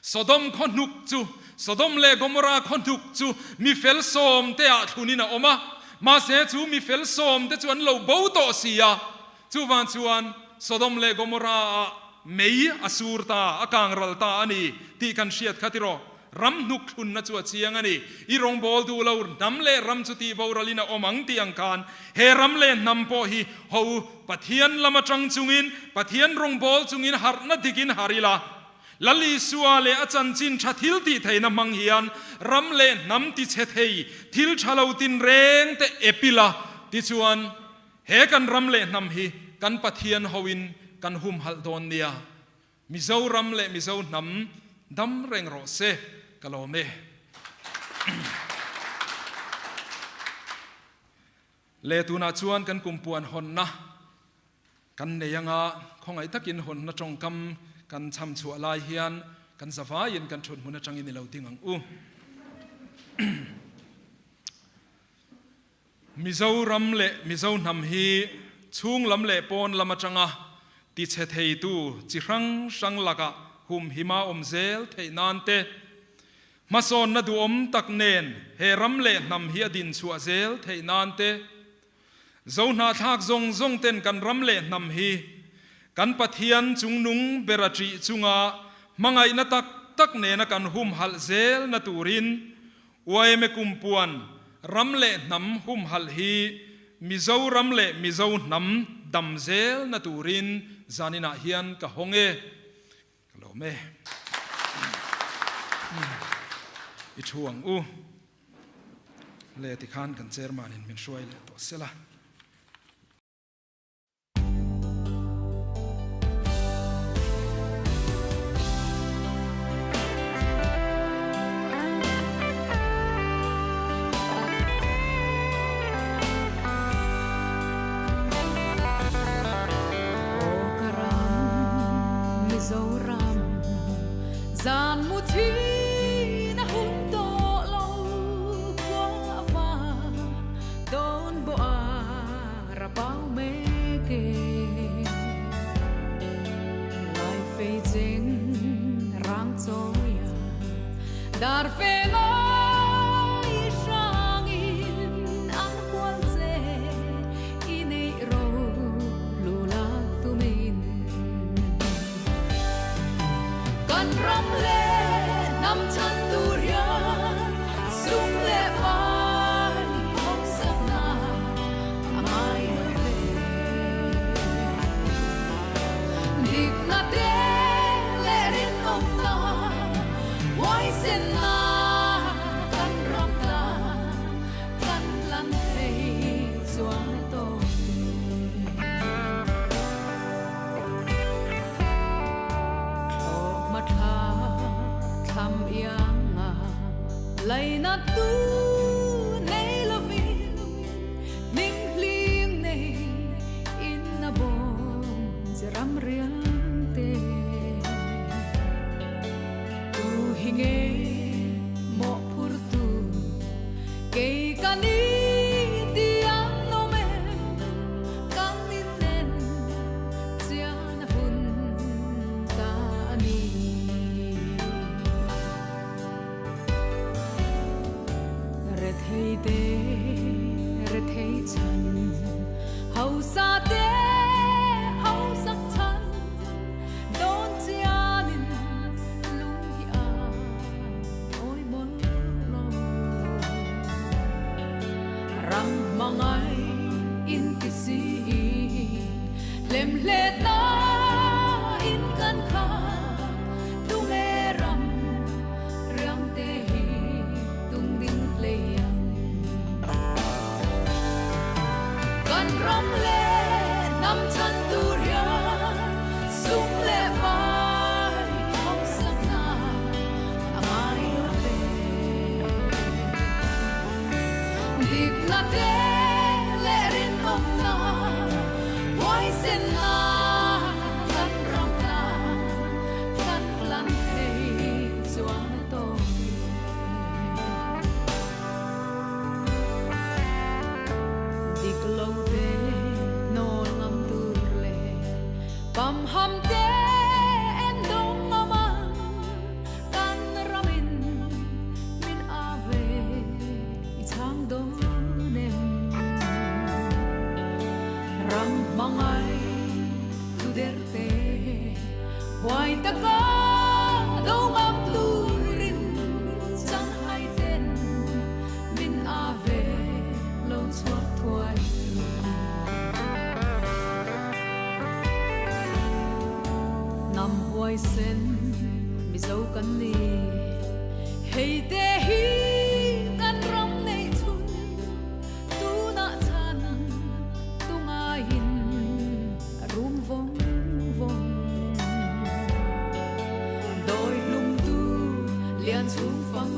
Sodom khaw hnuk chu, Sodom leh Gomorrah khaw hnuk chu mi fel sawm te ah thlunin a awm a, mahse chu mi fel sawm te chu an lo bo tawh si a. Chuvang chuan Sodom leh Gomorrah ah mei a sur ta, a kang ral ta a ni tih kan hriat kha tiraw? Ram hnuk thlunna chu a chiang a ni. I rawngbâwl duh lo, hnam leh ram chu tih boralin a awm ang tih ang khan he ram leh hnam pawh hi ho u, Pathian lam aṭang chungin, Pathian rawngbâwl chungin harhna dikin har ila. Lal Isua leh a chanchin ṭha thil tih theihna hmang hian ram leh hnam tichhe thei thil ṭha lo tinreng te ep ila, tichuan, He kan ram leh hnam hi kan Pathian hoin kan humhalh dawn nia. Mizo ram leh Mizo hnam dam reng rawh se, ka lawm e. Le tunah chuan kan kumpuan hawnna kan nei anga khawngaih takin hawnna tawngkam kan cham chhuah lai hian kan zavaiin kan thut hmun atangin i lo ding ang u. Mizoram leh Mizo hnam hi chhung lam leh pawn lam atanga tichhe theitu chi hrang hrang lakah humhima awm zel theih nan te, hmasawnna duhawm tak nen he ram leh hnam hi a dinchhuah zel theih nan te, Zohnahthlak zawng zawng ten kan ram leh hnam hi kan Pathian chungnung ber a ṭih chunga hmangaihna tak tak nena kan humhalh zelna turin Yma kumpuan ram leh hnam humhalh hi Mizoram leh Mizo hnam dam zel na turin zaninah hian ka hawng e. Ka lawm e. I thu ang u. Le tikhan kan chairman in min hruai leh tawh sela. Darfenga i hrangin an hual che i neih ro hlu lak tumin. Kan ram leh hnam chhan tur hian sum leh pai hawksakna a ngai lo ve. Dikna te leh rinawmna, huaisenna kan ram tan kan tlan thei chuan a tawk e. Thlawhhma thla thlam ianga laina tu nei lovin hnim hling nei in a bawm che ram riang te. Tu hi nge mawhphur tu kei ka ni ti ang nawm em kan in en chian a hun ta a ni. Rethei te rethei chhan, hausa te hausak chhan, dawn chianin lung hi a awi mawlh lo. Ram hmangai in ti si, lem hlet na in kan kha, tunge ram riang te hi tung ding hlei ang. Kan ram leh hnam chhan tur hian sum leh pai hawksakna a ngai lo ve. Dikna te leh rinawmna, huaisenna kan ram tan kan tlan thei chuan a tawk e. Dik lo te nawl ngam tur leh pamham te en dawng ngam ang kan ramin min a ve i chhang dawn em. Ram hmangai tu der te huai taka do ngam turin chang hai ten min a ve lo chhuak thuai tu. Nam huai sen Mizo kan ni, hei te hi kan ram nei chhun, tunah chan tungain a rum vawng vawng. Doi lung tu lian chhung fang